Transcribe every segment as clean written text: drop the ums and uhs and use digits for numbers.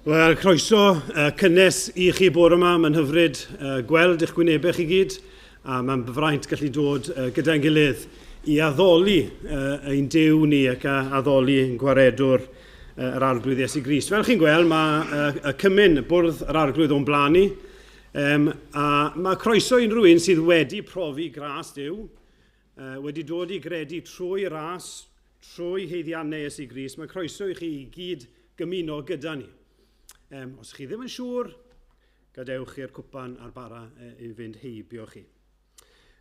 Wel, croeso cynnes i chi bore yma. Mae'n hyfryd gweld eich gwynebau chi gyd, a mae'n fraint gallu dod gyda'n gilydd i addoli ein Duw ni ac a addoli ein gwaredwr yr Arglwydd Iesu Grist. Fel chi'n gweld, mae y cymun, bwrdd yr Arglwydd o'n blaen ni, a mae croeso i unrhyw un sydd wedi profi gras Duw, wedi dod i gredu trwy ras, trwy haeddiannau Iesu Grist, mae croeso i chi i gyd gymuno gyda ni. Os chi ddim yn siŵr, gadewch i'r cwpan a'r bara i fynd heibio chi.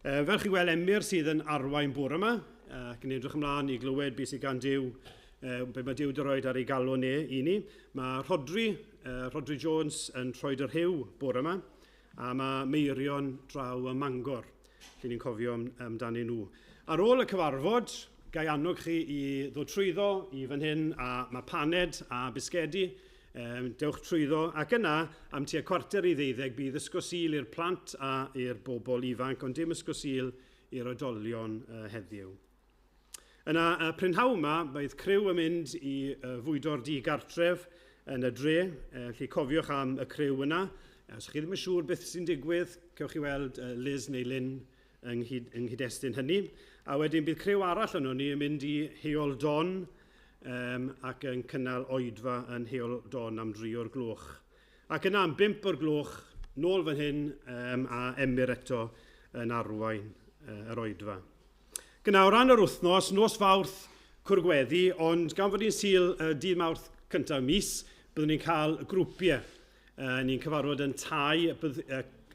Fel chi'n gweld, Emyr sydd yn arwain bore yma, ac yn edrych ymlaen i glywed beth sydd gan Duw, be mae Duw 'di roed ar ei galon e i ni. Mae Rhodri Jones yn troed yr Rhiw bore yma, a mae Meirion draw ym Mangor, lle ni'n cofio amdanyn nhw. Ar ôl y cyfarfod, ga i annog chi i ddod trwyddo i fan hyn, a mae paned a bisgedi, dewch trwyddo, ac yna, am tua 11:45, bydd Ysgol Sul i'r plant a i'r bobl ifanc, ond dim Ysgol Sul i'r oedolion heddiw. Yna, y prynhawn yma, bydd criw yn mynd i fwydo'r di-gartref yn y dre, felly cofiwch am y criw yna. Os chi ddim yn siŵr beth sy'n digwydd, cewch chi weld Liz neu Lynn yng nghyd-destun hynny. A wedyn bydd criw arall yno ni yn mynd i Heol Don ac yn cynnal oedfa yn Heol Don am 3 o'r gloch. Ac yna am 5 o'r gloch, nôl fan hyn a Emyr eto yn arwain yr oedfa. Gyna, o ran yr wythnos, nos Fawrth cwrgweddi, ond gan fod hi'n Sul dydd Mawrth cyntaf mis, byddwn ni'n cael grwpiau. Ni'n cyfarfod yn tai, bydd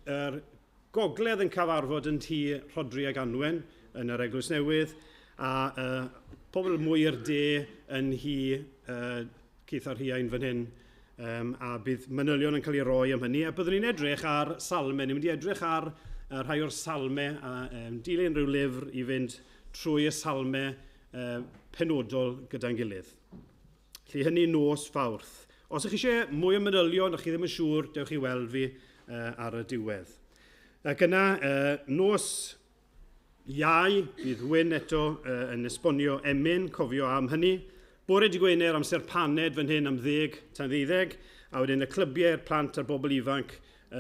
yr gogledd yn cyfarfod yn tŷ Rhodri ag Anwen yn yr Eglwys Newydd, a pobl mwy i'r de yn nhŷ Keith a Rhiain fan hyn, a bydd manylion yn cael ei roi am hynny, a byddwn ni'n edrych ar salmau. Ni'n mynd i edrych ar rhai o'r salmau a dilyn rhyw lyfr i fynd trwy y salmau penodol gyda'n gilydd. Felly hynny nos Fawrth. Os ych chi eisiau mwy o manylion, o'ch chi ddim yn siŵr, dewch i weld fi ar y diwedd. Ac yna, nos Iau, bydd Wyn eto yn esbonio emyn, cofio am hynny. Bore dy Gwener, amser paned fan hyn am 10 tan 12, a wedyn y clybiau i'r plant a'r bobl ifanc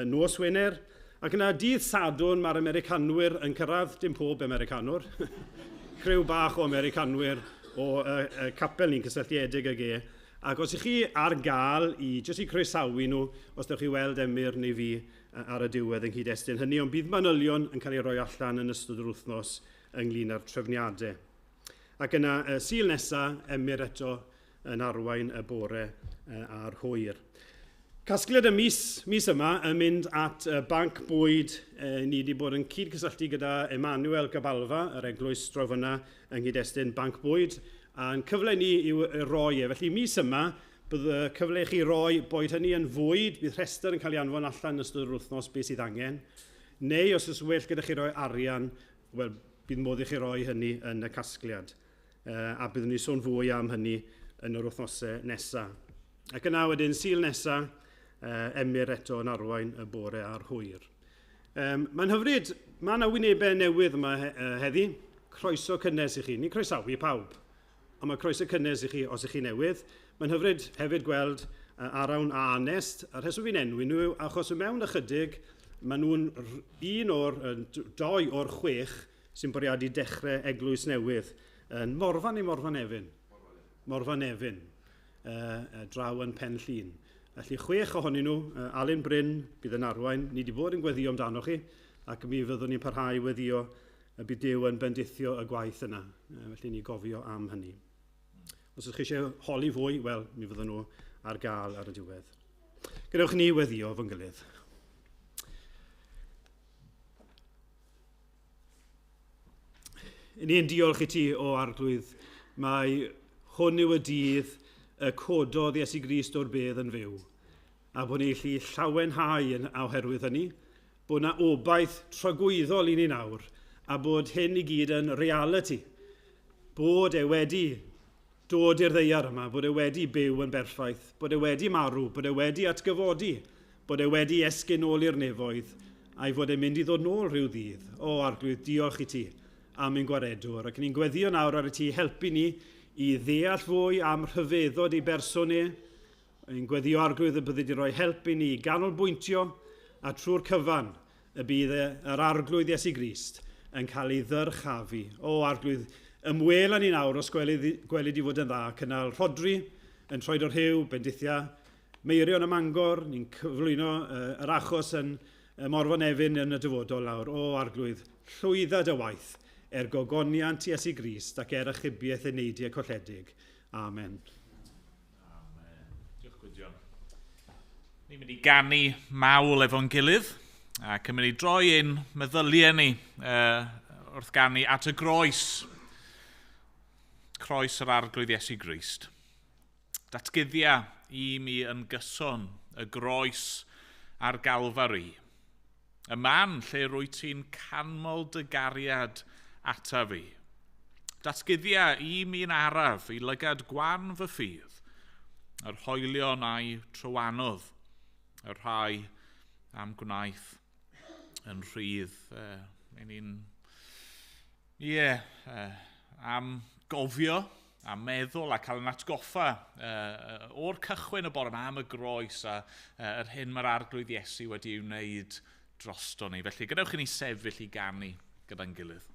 nos Wener. Ac yna dydd Sadwrn mae'r Americanwyr yn cyrraedd, dim pob Americanwr, criw bach o Americanwyr o capel ni'n cysylltiedig ag e. Ac os ych chi ar gael i jyst i croesawu nhw, os dewch chi weld Emyr neu fi, ar y diwedd yng nghyd-destun hynny, ond bydd manylion yn cael eu rhoi allan yn ystod yr wythnos ynglyn â'r trefniadau. Ac yna, y Sul nesa, Emyr eto yn arwain y bore a'r hwyr. Casgliad y mis, mis yma yn mynd at y banc bwyd. Ni wedi bod yn cyd-cysylltu gyda Emmanuel Gabalfa, yr eglwys draw fyna yng nghyd-destun banc bwyd, a'n cyfle ni yw roi e. Felly mis yma, Bydd y cyfle i chi roi, boed hynny yn fwyd, bydd rhestr yn cael ei anfon allan yn ystod yr wythnos beth sydd angen, neu os oes well gyda chi roi arian, wel, bydd modd i chi roi hynny yn y casgliad. A byddwn ni'n sôn fwy am hynny yn yr wythnosau nesaf. Ac yna wedyn, Sul nesaf, Emyr eto yn arwain y bore a'r hwyr. Mae'n hyfryd, mae yna wynebau newydd yma heddi. Croeso cynnes i chi. Ni'n croesawu pawb. Ond mae croeso cynnes i chi os ych chi newydd. Mae'n hyfryd hefyd gweld Arawn a Anest. A'r rheswm fi'n enwi nhw yw achos mewn ychydig, maen nhw'n un o'r, doi o'r chwech sy'n bwriadu dechrau eglwys newydd yn Morfa neu Morfa Nefyn? Morfa Nefyn, draw yn Pen Llŷn. Felly chwech ohonyn nhw, Alun Bryn bydd yn arwain, ni wedi bod yn gweddio amdano chi, ac mi fyddwn ni'n parhau i weddio y bydd Duw yn bendithio y gwaith yna. Felly ni gofio am hynny. Os ydych chi eisiau holi fwy, wel, mi fydden nhw ar gael ar y diwedd. Gadewch ni weddio fo'n gilydd. Ni'n diolch i ti, o Arglwydd, mae hwn yw y dydd y cododd Iesu Grist o'r bedd yn fyw, a bod ni'n gallu llawenhau yn oherwydd hynny, bod 'na obaith tragwyddol i ni nawr, a bod hyn i gyd yn realiti. Bod e wedi dod i'r ddaear yma, bod e wedi byw yn berffaith, bod e wedi marw, bod e wedi atgyfodi, bod e wedi esgyn nôl i'r nefoedd, a'i fod e'n mynd i ddod nôl rhyw ddydd. O, Arglwydd, diolch i ti am ein gwaredwr, ac ni'n gweddio nawr ar y ti helpu ni i ddeall fwy am rhyfeddod ei berson e, Ein gweddio arglwydd y byddi di roi help i ni ganolbwyntio a trwy'r cyfan y bydd yr arglwydd Iesu Grist yn cael ei ddyrchafu. O arglwydd, ymwel â ni nawr os gweli, gweli di fod yn dda, cynnal Rhodri yn troed o'r rhyw, bendithia Meirion y Mangor, ni'n cyflwyno yr achos yn y Morfa Nefyn yn y dyfodol nawr. O arglwydd, llwydda dy waith er gogoniant Iesu Grist ac er achubiaeth eneidiau colledig. Amen. Amen. Diolch Gwydion. Ni'n mynd i ganu mawl efo'n gilydd ac yn mynd i droi ein meddyliau ni wrth ganu at y groes. Croes yr Arglwydd Iesu Grist. Datguddia i mi yn gyson y groes a'r Galfari. Y man lle rwy ti'n canmol dy gariad ata fi. Datguddia i mi'n araf i lygad gwan fy ffydd, yr hoelion a'i trywanodd, y rhai am gwnaeth yn rhydd. Ni'n, ie, yeah, am gofio a meddwl a cael yn atgoffa o'r cychwyn y bore yma am y groes a yr hyn mae'r arglwydd Iesu wedi ei wneud drosto ni. Felly gadewch i ni sefyll i ganu gyda'n gilydd.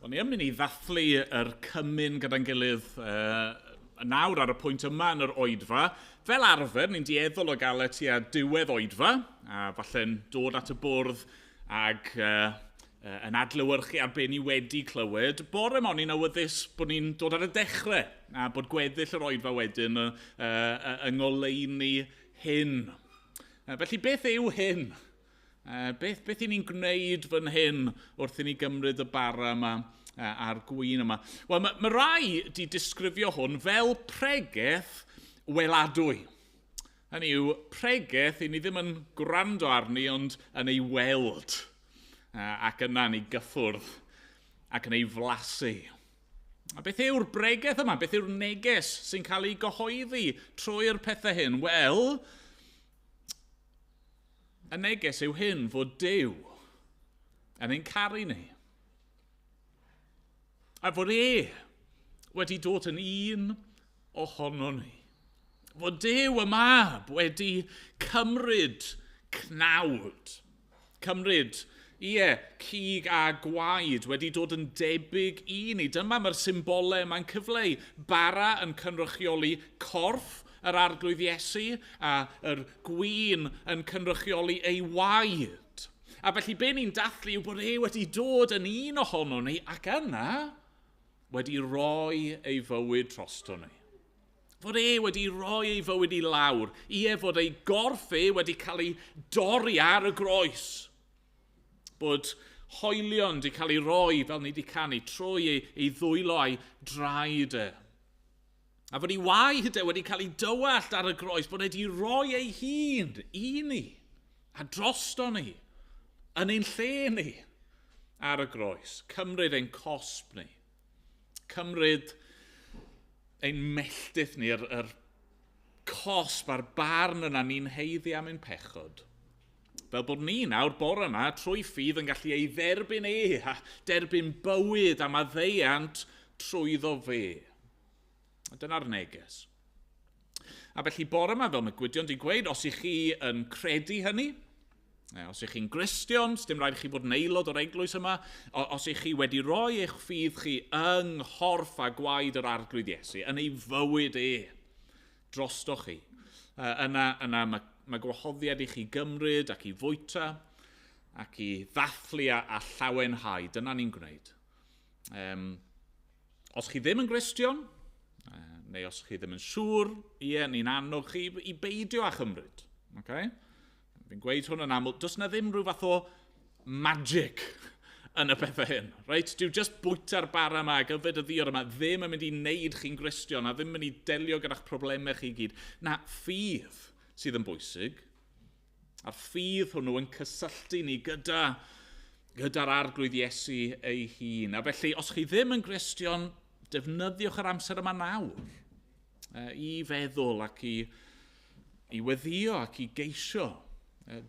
Wel, ni yn mynd i ddathlu yr cymun gyda'n gilydd Nawr ar y pwynt yma yn yr oedfa, fel arfer, ni'n dueddol o gael e tua diwedd oedfa, a falle'n dod at y bwrdd ag yn adlewyrchu ar be ni wedi clywed. Bore yma o'n i'n awyddus bod ni'n dod ar y dechrau, a bod gweddill yr oedfa wedyn yng ngoleuni hyn. Felly beth yw hyn? Beth i ni'n gwneud fan hyn wrth i ni gymryd y bara yma a'r gwin yma? Wel, mae rai di disgrifio hwn fel pregeth weladwy. Hynny yw, pregeth i ni ddim yn gwrando arni, ond yn ei weld. Ac yna yn ei gyffwrdd ac yn ei flasu. A beth yw'r bregeth yma? Beth yw'r neges sy'n cael ei gyhoeddi trwy'r pethau hyn? Wel, y neges yw hyn fod Duw yn ein caru ni. A fod e wedi dod yn un ohono ni. Fod Duw y Mab wedi cymryd cnawd, cymryd, ie, cig a gwaed wedi dod yn debyg i ni. Dyma mae'r symbolau mae'n cyfleu. Bara yn cynrychioli corff yr Arglwydd Iesu a yr gwin yn cynrychioli ei waed. A felly be ni'n dathlu yw bod e wedi dod yn un ohono ni ac yna wedi rhoi ei fywyd drosto ni. Fod e wedi rhoi ei fywyd i lawr. Ie, fod ei gorff e wedi cael ei dorri ar y groes. Bod hoelion wedi cael ei roi, fel ni wedi canu, trwy ei ddwylo a'i draed e. A fod ei waed e wedi cael ei dywallt ar y groes, bod e wedi rhoi ei hun i ni, a drosto ni, yn ein lle ni, ar y groes. Cymryd ein cosb ni. Cymryd ein melltith ni, yr cosb a'r barn yna ni'n haeddu am ein pechod. Fel bod ni nawr bore yma, trwy ffydd yn gallu ei dderbyn e, a derbyn bywyd a maddeuant trwyddo fe. A dyna'r neges. A felly bore yma, fel mae Gwydion wedi gweud, os ych chi yn credu hynny, os ych chi'n Gristion, dim rhaid i chi fod yn aelod o'r eglwys yma, os ych chi wedi rhoi eich ffydd chi yng nghorff a gwaed yr Arglwydd Iesu, yn ei fywyd e, drostoch chi, yna mae gwahoddiad i chi gymryd ac i fwyta ac i ddathlu a llawenhau. Dyna ni'n gwneud. Os chi ddim yn Gristion, neu os chi ddim yn siŵr, ie, ni'n annog chi i beidio â chymryd. Okay? Fi'n gweud hwn yn aml, does na ddim rhyw fath o magic yn y pethau hyn. Right? Dyw just bwyta'r bara yma ac yfed y ddiod yma ddim yn mynd i wneud chi'n Gristion a ddim yn mynd i delio gyda'ch problemau chi gyd. Na, ffydd sydd yn bwysig. A'r ffydd hwnnw yn cysylltu ni gyda'r Arglwydd Iesu ei hun. A felly, os chi ddim yn Gristion, defnyddiwch yr amser yma nawr i feddwl ac i weddïo ac i geisio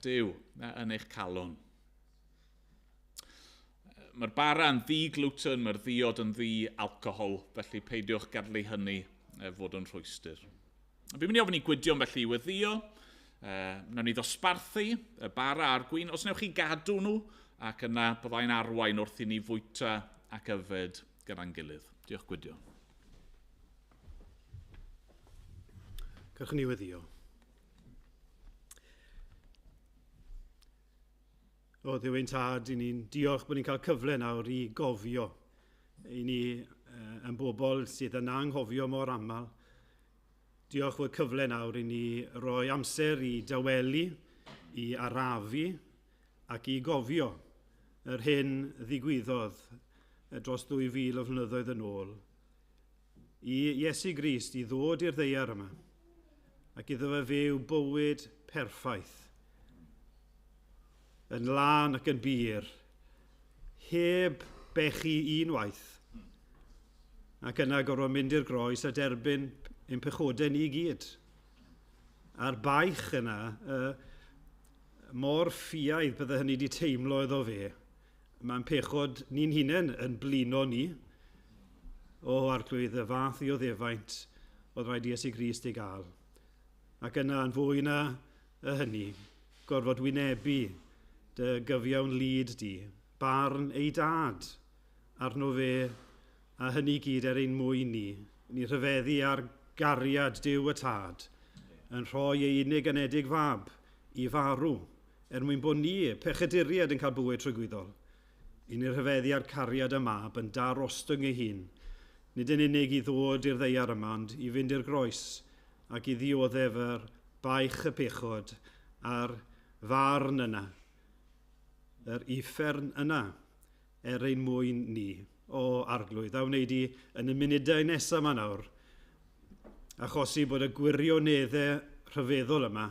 Duw yn eich calon. Mae'r bara yn ddi-gluten, mae'r ddiod yn ddi-alcohol, felly peidiwch gadlu hynny fod yn rhwystr. Fi'n mynd i ofyn i Gwydion felly i weddïo. Wnawn ni ddosbarthu y bara a'r gwin, os wnewch chi gadw nhw, ac yna byddai'n arwain wrth i ni fwyta ac yfed gyda'n gilydd. Diolch Gwydion. Cewch ni weddïo. O, Dduw ein Tad, i ni'n diolch bod ni'n cael cyfle nawr i gofio. I ni yn bobl sydd yn anghofio mor aml. Diolch fod cyfle nawr i ni roi amser i dawelu, i arafu ac i gofio yr hyn ddigwyddodd dros 2000 o flynyddoedd yn ôl. I Iesu Grist i ddod i'r ddaear yma ac iddo fe fyw bywyd perffaith, yn lân ac yn bur, heb bechu unwaith, ac yna gorfod mynd i'r groes a derbyn ein pechodau ni gyd. A'r baich yna, mor ffiaidd bydde hynny wedi teimlo iddo fe. Mae'n pechod ni'n hunain yn blino ni. O, Arglwydd, y fath i oddefaint oedd rhaid i Iesu Grist ei gael. Ac yna, yn fwy na hynny, gorfod wynebu dy gyfiawn lid di, barn ei dad arno fe, a hynny gyd er ein mwyn ni. Ni rhyfeddu ar gariad Duw y Tad yn rhoi ei unig anedig fab i farw, er mwyn bod ni, pechaduriaid, yn cael bywyd tragwyddol. I ni rhyfeddu ar cariad y mab yn darostwng ei hun, nid yn unig i ddod i'r ddaear yma, ond i fynd i'r groes ac i ddioddef yr baich y pechod a'r farn yna, yr uffern yna, er ein mwyn ni. O Arglwydd, a wneud i yn y munudau nesaf yma nawr, achosi bod y gwirioneddau rhyfeddol yma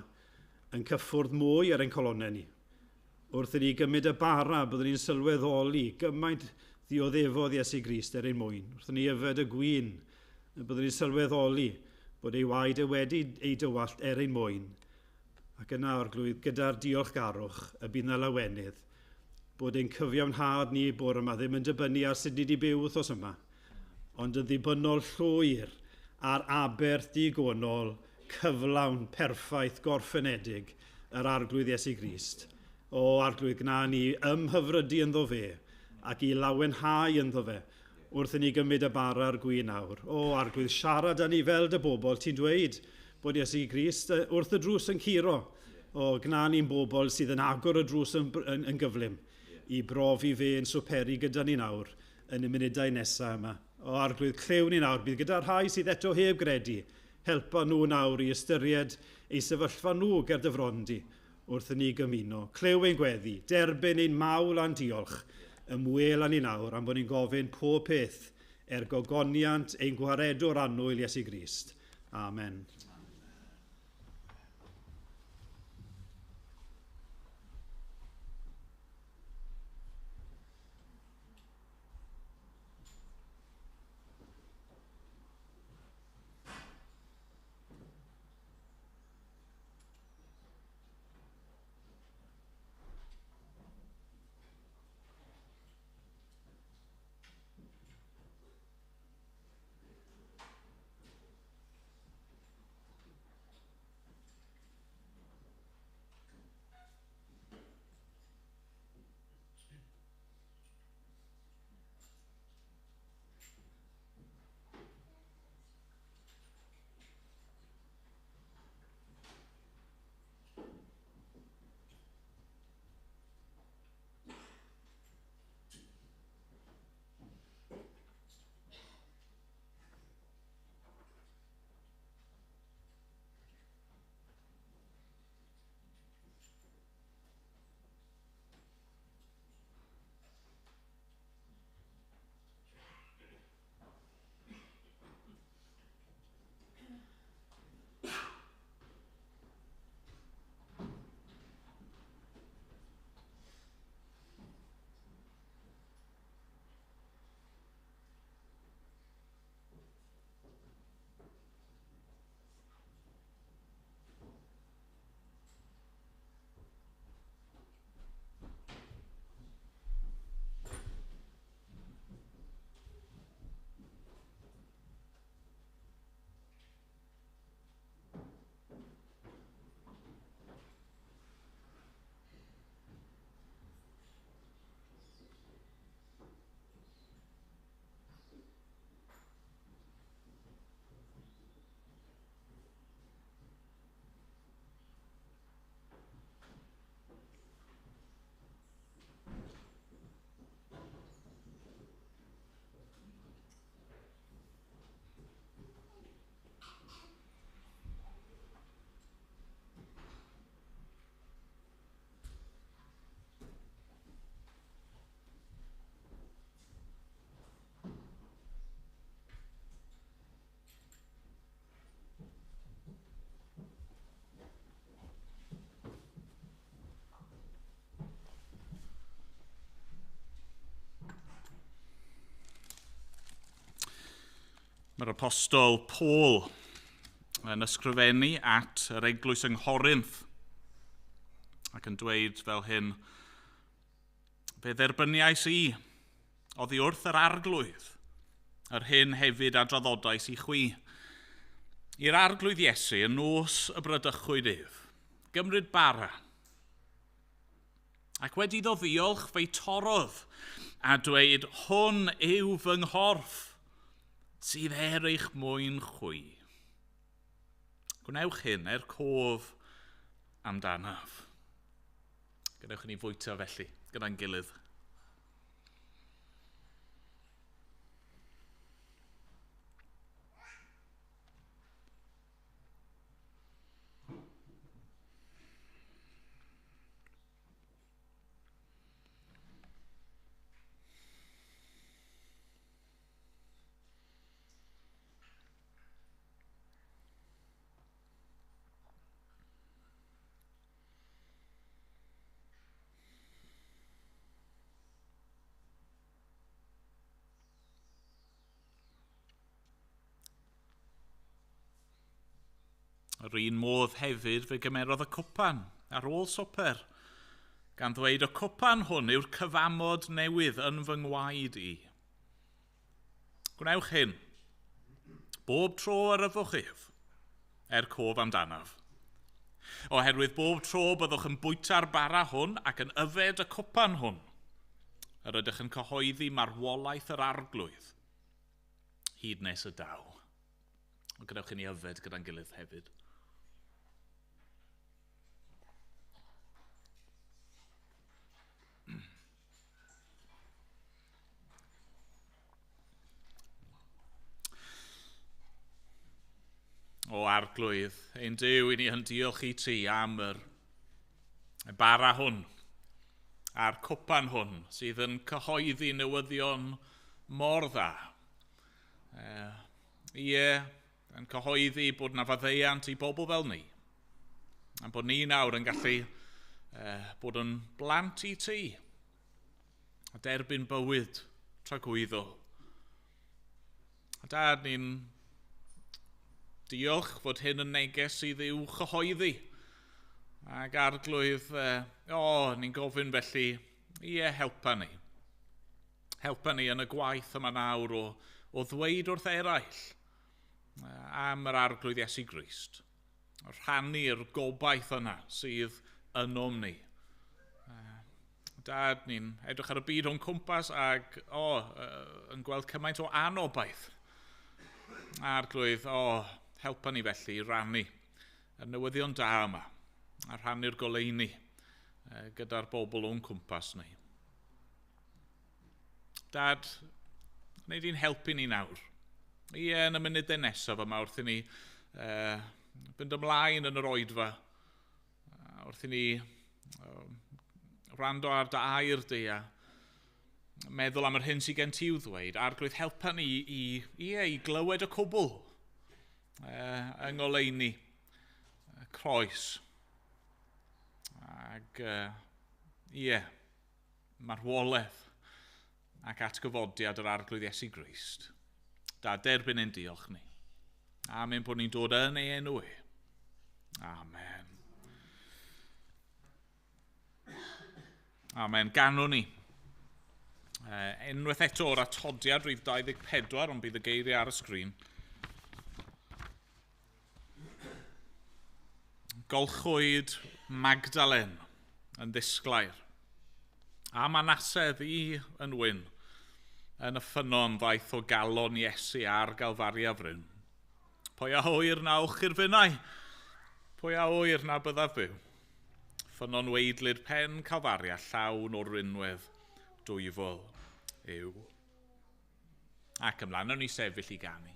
yn cyffwrdd mwy ar ein colonnau ni. Wrth i ni gymryd y bara, byddwn ni'n sylweddoli gymaint ddioddefodd Iesu Grist er ein mwyn. Wrth i ni yfed y gwin, byddwn ni'n sylweddoli bod ei waed e wedi ei dywallt er ein mwyn. Ac yna, Arglwydd, gyda'r diolchgarwch y bydd na lawenydd, bod ein cyfiawnhad ni bore yma ddim yn dibynnu ar sut ni wedi byw wythnos yma, ond yn ddibynnol llwyr ar aberth digonol, cyflawn, perffaith, gorffenedig yr Arglwydd Iesu Grist. O Arglwydd, gwna ni ymhyfrydu ynddo fe ac i lawenhau ynddo fe wrth i ni gymryd y bara a'r gwin nawr. O Arglwydd, siarad â ni fel dy bobl. Ti'n dweud bod Iesu Grist wrth y drws yn curo. O, gwna ni'n bobl sydd yn agor y drws yn gyflym i brofi fe yn swperi gyda ni nawr yn y munudau nesaf yma. O Arglwydd, clyw ni nawr, bydd gyda rhai sydd eto heb gredu. Helpa nhw nawr i ystyried eu sefyllfa nhw ger dy fron di wrth i ni gymuno. Clyw ein gweddi, derbyn ein mawl a'n diolch, ymwel â ni nawr am bod ni'n gofyn pob peth er gogoniant ein gwaredwr annwyl Iesu Grist. Amen. Mae'r apostol Paul yn ysgrifennu at yr eglwys yng Nghorinth ac yn dweud fel hyn, fe dderbyniais i oddi wrth yr Arglwydd, yr hyn hefyd a draddodais i chwi. I'r Arglwydd Iesu, yn nos y bradychwyd ef, gymryd bara, ac wedi iddo ddiolch fe'i torrodd a dweud, hwn yw fy nghorff, sydd er eich mwyn chwi. Gwnewch hyn er cof amdanaf. Gadewch i ni fwyta felly gyda'n gilydd. Yr un modd hefyd fe gymerodd y cwpan ar ôl swper, gan ddweud y cwpan hwn yw'r cyfamod newydd yn fy ngwaed i. Gwnewch hyn, bob tro yr yfwch ef, er cof amdanaf. Oherwydd bob tro byddwch yn bwyta'r bara hwn ac yn yfed y cwpan hwn, yr ydych yn cyhoeddi marwolaeth yr arglwydd, hyd nes y daw. Ond gadewch i ni yfed gyda'n gilydd hefyd. O Arglwydd, ein Duw, i ni yn diolch i ti am yr bara hwn a'r cwpan hwn sydd yn cyhoeddi newyddion mor dda. Ie, yn cyhoeddi bod na faddeuant i bobl fel ni. A bod ni nawr yn gallu bod yn blant i ti a derbyn bywyd tragwyddol. A Dad, ni'n diolch fod hyn yn neges sydd i'w chyhoeddi. Ac Arglwydd, ni'n gofyn felly, ie, helpa ni. Helpa ni yn y gwaith yma nawr o ddweud wrth eraill am yr Arglwydd Iesu Grist. Rhannu'r gobaith yna sydd ynom ni. Dad, ni'n edrych ar y byd o'n cwmpas ac yn gweld cymaint o anobaith. Arglwydd, helpa ni felly i rannu y newyddion da yma a rhannu'r goleuni gyda'r bobl o'n cwmpas ni. Dad, wnei di'n helpu ni nawr. Ie, yn y munudau nesaf yma wrth i ni fynd ymlaen yn yr oedfa, wrth i ni wrando ar dy air di a meddwl am yr hyn sydd gen ti i'w ddweud. Arglwydd, helpa ni i glywed y cwbl yng ngoleuni y croes. Ac marwolaeth ac atgyfodiad yr Arglwydd Iesu Grist. Da, derbyn ein diolch ni. Amen bod ni'n dod yn ei enw e. Amen. Amen. Ganwn ni. Unwaith eto o'r atodiad rhif 24, ond bydd y geiriau ar y sgrin. Golchwyd Magdalen yn ddisglair, a Manasedd i yn wyn, yn y ffynnon ddaeth o galon Iesu ar Galfaria fryn. Pwy a ŵyr na owch i'r finnau? Pwy a ŵyr na byddaf byw? Ffynnon weidlyd pen Calfaria llawn o rinwedd dwyfol yw. Ac ymlaen, o'n i sefyll i ganu.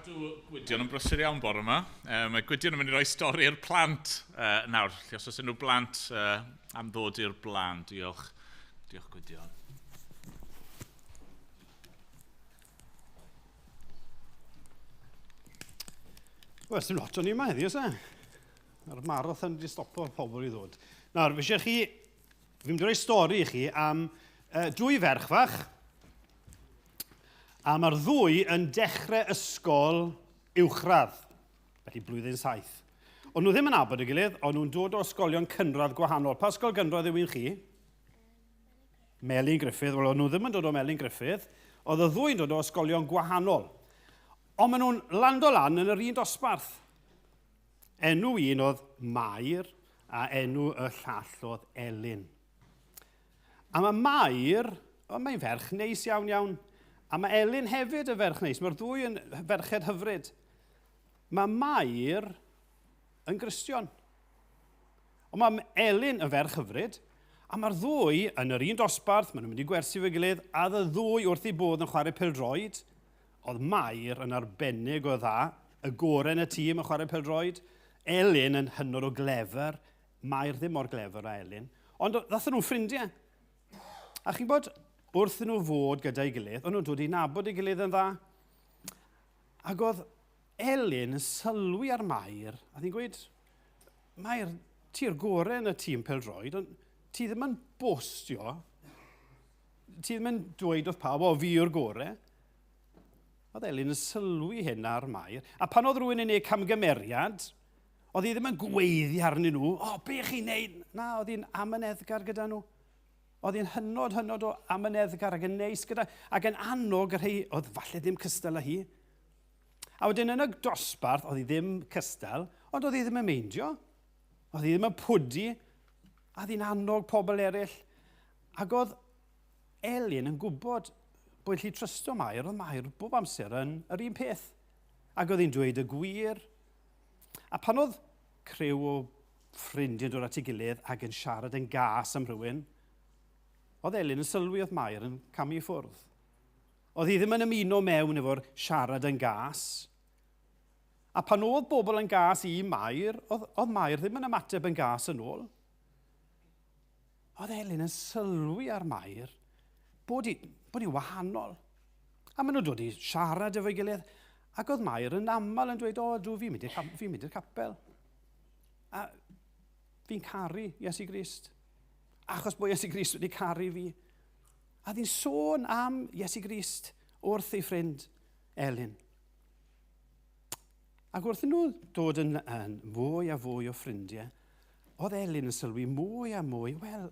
Cadw Gwydion yn brysur iawn bore yma. Mae Gwydion yn mynd i roi stori i'r plant nawr. Felly os oes unrhyw blant am ddod i'r blaen, diolch. Diolch Gwydion. Wel, sy'n lot o'n i yma heddiw, oes e? Mae'r marathon wedi stopo pobl i ddod. Nawr, fi eisiau chi... Fi'n mynd i roi stori i chi am dwy ferch fach. A mae'r ddwy yn dechrau ysgol uwchradd, felly blwyddyn 7. O'n nhw ddim yn nabod y gilydd, o'n nhw'n dod o ysgolion cynradd gwahanol. Pa ysgol gynradd yw un chi? Melin Griffith. Wel, o'n nhw ddim yn dod o Melin Griffith. Oedd y ddwy'n dod o ysgolion gwahanol. Ond maen nhw'n lando lan yn yr un dosbarth. Enw un oedd Mair a enw y llall oedd Elin. A mae Mair, o, mae'n ferch neis iawn iawn. A mae Elin hefyd yn ferch neis. Mae'r ddwy yn ferched hyfryd. Mae Mair yn Gristion. Ond mae Elin yn ferch hyfryd, a mae'r ddwy yn yr un dosbarth, maen nhw'n mynd i gwersi fe gilydd, a y ddwy wrth ei bodd yn chwarae pêl-droed. Oedd Mair yn arbennig o dda, y gorau yn y tîm yn chwarae pêl-droed. Elin yn hynod o glefer, Mair ddim mor glefer â Elin. Ond ddathon nhw'n ffrindiau. A chi'n bod, wrth nhw fod gyda'i gilydd, o'n nhw'n dod i nabod ei gilydd yn dda. Ac oedd Elin yn sylwi ar Mair, a ddi'n gweud, Mair, ti'r gorau yn y tîm pêl-droed, ond ti ddim yn bostio, ti ddim yn dweud wrth pawb, o, fi yw'r gorau. Oedd Elin yn sylwi hyn ar Mair. A pan oedd rhywun yn ei camgymeriad, oedd hi ddim yn gweiddi arnyn nhw, o, be chi'n neud? Na, oedd hi'n amyneddgar gyda nhw. Oedd hi'n hynod, hynod o amyneddgar ac yn neis gyda, ac yn annog y rhai oedd falle ddim cystal â hi. A wedyn yn y dosbarth, oedd hi ddim cystal, ond oedd hi ddim yn meindio. Oedd hi ddim yn pwdu, a oedd hi'n annog pobl eraill. Ac oedd Elin yn gwybod bod hi'n trysto Mair, oedd Mair bob amser yn yr un peth. Ac oedd hi'n dweud y gwir. A pan oedd criw o ffrindiau'n dod at ei gilydd ac yn siarad yn gas am rhywun, oedd Elin yn sylwi oedd Mair yn camu i ffwrdd. Oedd hi ddim yn ymuno mewn efo'r siarad yn gas. A pan oedd bobl yn gas i Mair, oedd, oedd Mair ddim yn ymateb yn gas yn ôl. Oedd Elin yn sylwi ar Mair bod hi, bod hi wahanol. A maen nhw'n dod i siarad efo'i gilydd. Ac oedd Mair yn aml yn dweud, o, dw, fi'n mynd i'r fi mynd i'r capel. A fi'n caru Iesu Grist. Achos bod Iesu Grist wedi caru fi. A ddi'n sôn am Iesu Grist wrth ei ffrind Elin. Ac wrth nhw dod yn fwy a fwy o ffrindiau, oedd Elin yn sylwi mwy a mwy, wel,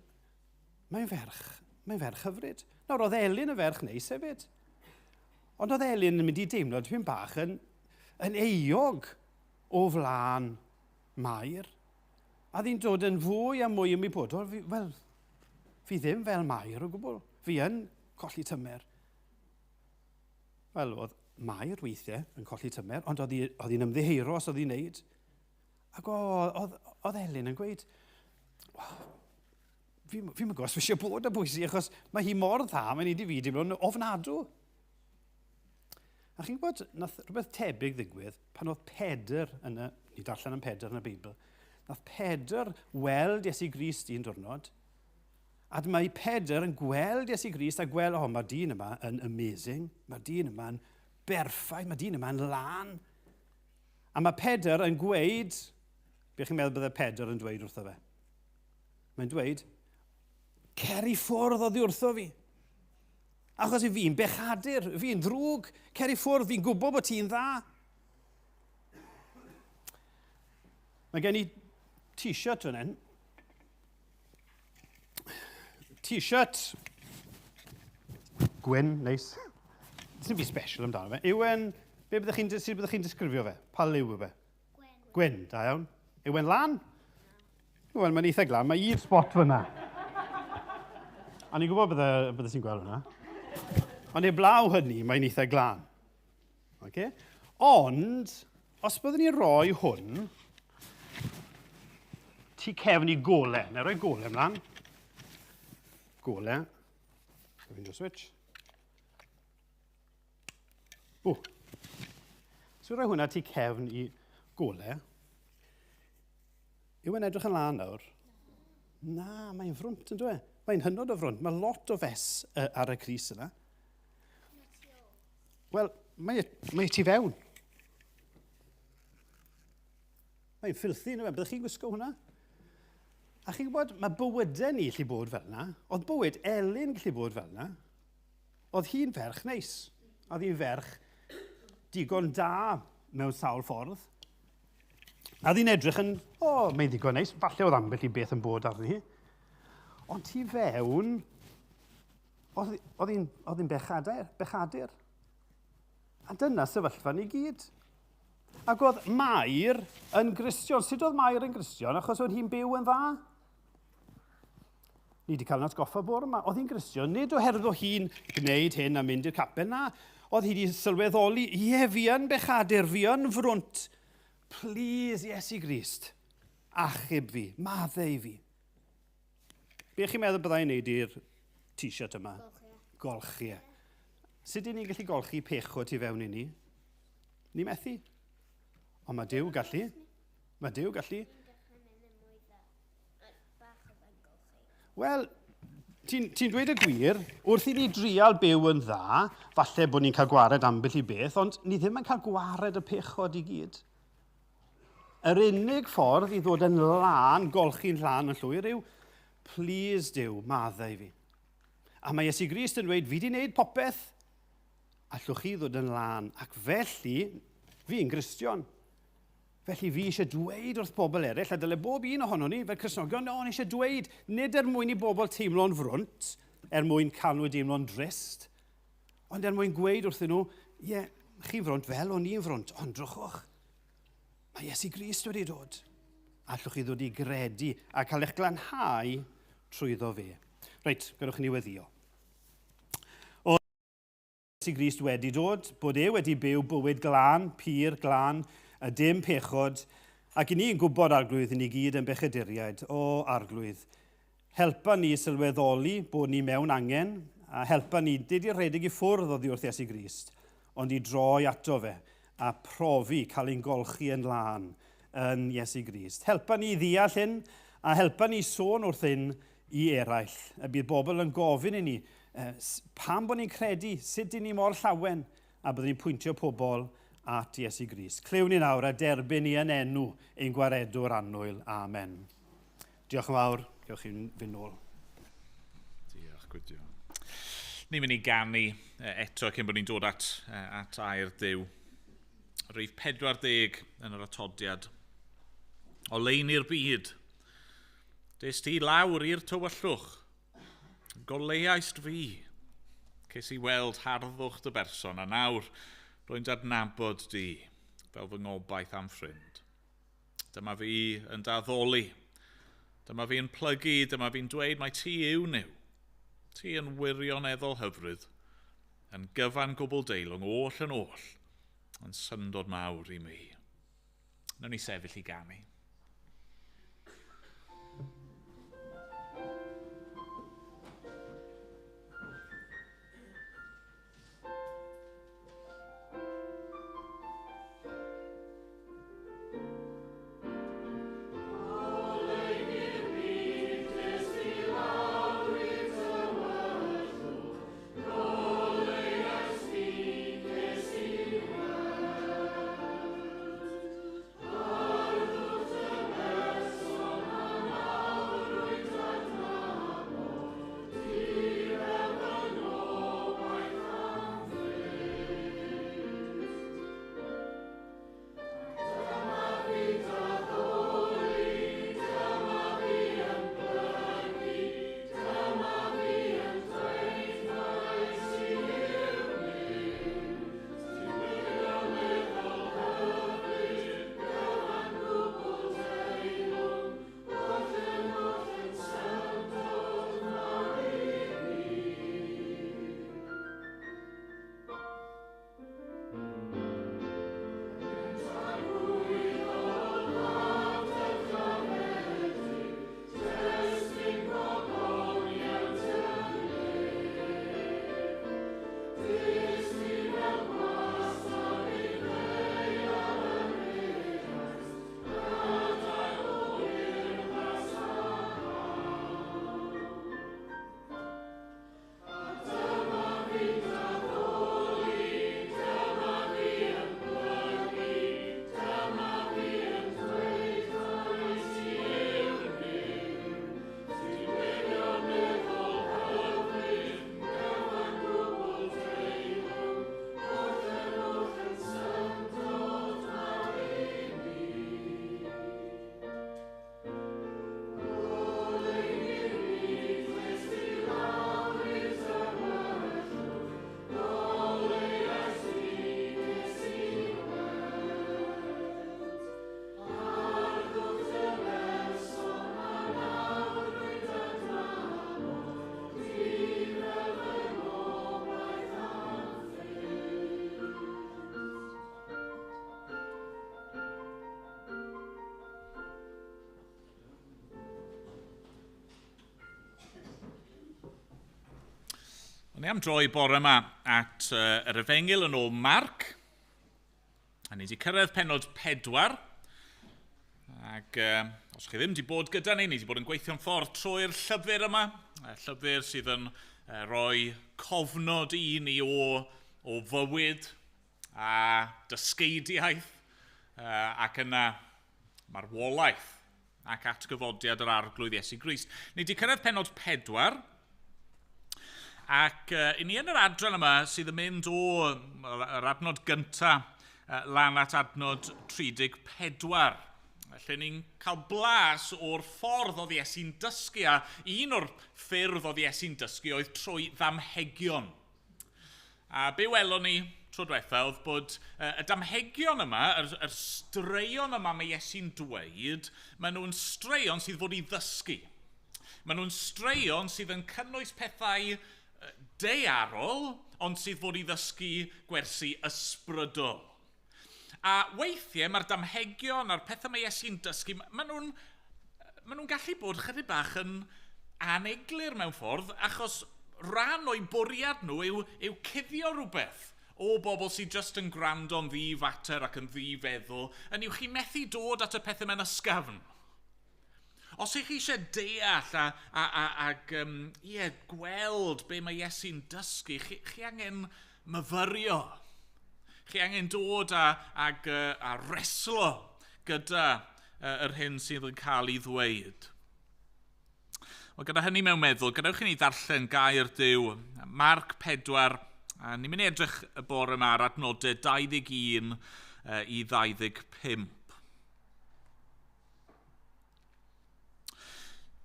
mae'n ferch, mae'n ferch hyfryd. Nawr, oedd Elin yn ferch neis hefyd. Ond oedd Elin yn mynd i deimlo tipyn bach yn euog o flaen Mair. A ddi'n dod yn fwy a mwy ymwybodol, wel, fi ddim fel Mair o gwbl. Fi yn colli tymer. Wel, oedd Mair weithiau yn colli tymer, ond oedd hi'n ymddiheuro os oedd hi'n neud. Ac oedd, oedd Elin yn gweud, fi'n fi gwybod os fi eisiau bod y bwysi, achos mae hi mor dda, mae'n neud i fi deimlo'n ofnadw. A chi'n gwybod, nath rhywbeth tebyg ddigwydd pan oedd Pedr yn y... Ni darllen am Pedr yn y Beibl. Nath Pedr weld Iesu Grist un diwrnod, a mae Pedr yn gweld Iesu Grist a gweld, oh, mae'r dyn yma yn amazing, mae'r dyn yma'n berffaith, mae'r dyn yma'n lân. A mae Pedr yn gweud, be chi'n meddwl bydde Pedr yn dweud wrtho fe? Mae'n dweud, cer i ffwrdd oddi wrtho fi. Achos i fi'n bechadur, fi'n ddrwg, cer i ffwrdd, fi'n gwybod bod ti'n dda. Mae gen i t-shirt fan hyn. T-shirt gwyn, neis. Sy'n fi special amdano fe. Yw e'n... Be byddech chi'n sut byddech chi'n disgrifio fe? Pa liw yw fe? Gwyn. Gwyn, da iawn. Yw e'n lan? Wel, mae'n eitha glan. Mae un spot fyna. A ni'n gwybod bydde, bydde ti'n gweld hwnna. Ond eblaw hynny, mae'n eitha glân. Okay? Ond, os byddwn ni'n rhoi hwn, tu cefn i gole. Na roi gole ymlaen. Gole. Fi'n switch. O. So rhoi hwnna tu cefn i gole. Yw e'n edrych yn lân nawr? Na, mae'n frwnt yn dweud. Mae'n hynod o frwnt. Mae lot o fes ar y crys yna. Wel, mae tu fewn. Mae'n ffilthy, yna. Byddwch chi'n gwisgo hwnna? A chi'n gwybod, mae bywydau ni gallu bod fel yna. Oedd bywyd Elin gallu bod fel yna. Oedd hi'n ferch neis. Oedd hi'n ferch digon da mewn sawl ffordd. A oedd hi'n edrych yn, o, oh, mae'n ddigon neis. Falle oedd ambell i beth yn bod arni hi. Ond tu fewn, oedd hi'n bechadur, bechadur. A dyna sefyllfa ni gyd. Ac oedd Mair yn Gristion. Sut oedd Mair yn Gristion? Achos oedd hi'n byw yn dda. Ni wedi cael yn atgoffa bore yma. Oedd hi'n Gristion, nid oherwydd oedd hi'n gwneud hyn a mynd i'r capel, na. Oedd hi wedi sylweddoli, ie, fi yn bechadur, fi yn frwnt. Please, Iesu Grist, achub fi, maddau fi. Be chi'n meddwl byddai'n neud i'r t-shirt yma? Golchi e. Golchi e. Sut y'n ni'n gallu golchi pechod tu fewn i ni? Ni methu. Ond mae Duw gallu. Mae Duw gallu. Wel, ti'n ti dweud y gwir, wrth i ni drial byw yn dda, falle bod ni'n cael gwared ambell i beth, ond ni ddim yn cael gwared y pechod i gyd. Yr unig ffordd i ddod yn lân, golchi'n lân yn llwyr yw, please Duw, maddau fi. A mae Iesu Grist yn dweud, fi di wneud popeth, allwch chi ddod yn lân. Ac felly, fi'n Gristion. Felly fi eisiau dweud wrth bobl eraill, a dyle bob un ohono ni fel Cristnogion, no, ni eisiau dweud, nid er mwyn i bobl teimlo'n frwnt, er mwyn cael nhw i deimlo'n drist, ond er mwyn gweud wrthyn nhw, ie, yeah, chi'n frwnt fel o'n i'n frwnt, ond drychwch, mae Iesu Grist wedi dod. Allwch chi ddod i gredu a cael eich glanhau trwyddo fe. Reit, gadwch ni weddio. O Iesu Grist wedi dod, bod e wedi byw bywyd glân, pur, glân, a dim pechod, ac i ni'n gwybod, Arglwydd, i ni gyd yn bechaduriaid. O, Arglwydd, helpa ni sylweddoli bod ni mewn angen, a helpa ni, nid i redeg i ffwrdd oddi wrth Iesu Grist, ond i droi ato fe a profi cael ein golchi yn lân yn Iesu Grist. Helpa ni i ddeall hyn, a helpa ni sôn wrth hyn i eraill. Y bydd bobl yn gofyn i ni, pam bod ni'n credu, sut dyn ni mor llawen, a byddwn ni'n pwyntio pobl at Iesu Grist. Clywn ni nawr a derbyn ni yn enw ein gwaredwr annwyl. Amen. Diolch yn fawr. Gewch chi fynd nôl. Diolch, Gwydion. Ni'n mynd i ganu eto cyn bod ni'n dod at, at air Duw. Rhif 40 yn yr atodiad. Oleuni'r byd. Des ti lawr i'r tywyllwch. Goleuaist fi. Ces i weld harddwch dy berson, a nawr rwy'n dadnabod di fel fy ngobaith am ffrind. Dyma fi yn daddoli. Dyma fi'n plygu, dyma fi'n dweud mai ti yw Nuw. Ti yn wirioneddol hyfryd, yn gyfan gwbl deilwng, oll yn oll, yn syndod mawr i mi. Nawn ni sefyll i ganu. Wel, ni am droi bore yma at yr Efengyl yn ôl Marc. A ni wedi cyrraedd pennod 4. Ac os chi ddim wedi bod gyda ni, ni wedi bod yn gweithio'n ffordd trwy'r llyfr yma. Llyfr sydd yn rhoi cofnod i ni o fywyd a dysgeidiaeth ac yna marwolaeth ac atgyfodiad yr Arglwydd Iesu Grist. Ni wedi cyrraedd pennod 4, ac i ni yn yr adran yma sydd yn mynd o yr adnod gyntaf lan at adnod 34, lle ni'n cael blas o'r ffordd oedd Iesu'n dysgu, a un o'r ffyrdd oedd Iesu'n dysgu oedd trwy ddamhegion. A be welon ni tro diwetha oedd bod y damhegion yma, yr straeon yma mae Iesu'n dweud, maen nhw'n straeon sydd fod i ddysgu. Maen nhw'n straeon sydd yn cynnwys pethau daearol, ond sydd fod i ddysgu gwersi ysbrydol. A weithiau mae'r damhegion a'r pethau mae Iesu'n dysgu, maen nhw'n gallu bod chydig bach yn aneglur mewn ffordd, achos rhan o'i bwriad nhw yw cuddio rhywbeth o bobl sydd just yn gwrando'n ddifater ac yn ddifeddwl, yn yw chi methu dod at y pethau mewn ysgafn. Os ych chi eisiau deall ac gweld be mae Iesu'n dysgu, chi angen myfyrio. Chi angen dod a reslo gyda yr hyn sydd yn cael ei ddweud. Wel, gyda hynny mewn meddwl, gadewch i ni ddarllen gair Duw, Marc 4, a ni'n mynd i edrych y bore yma ar adnodau 21 i 25.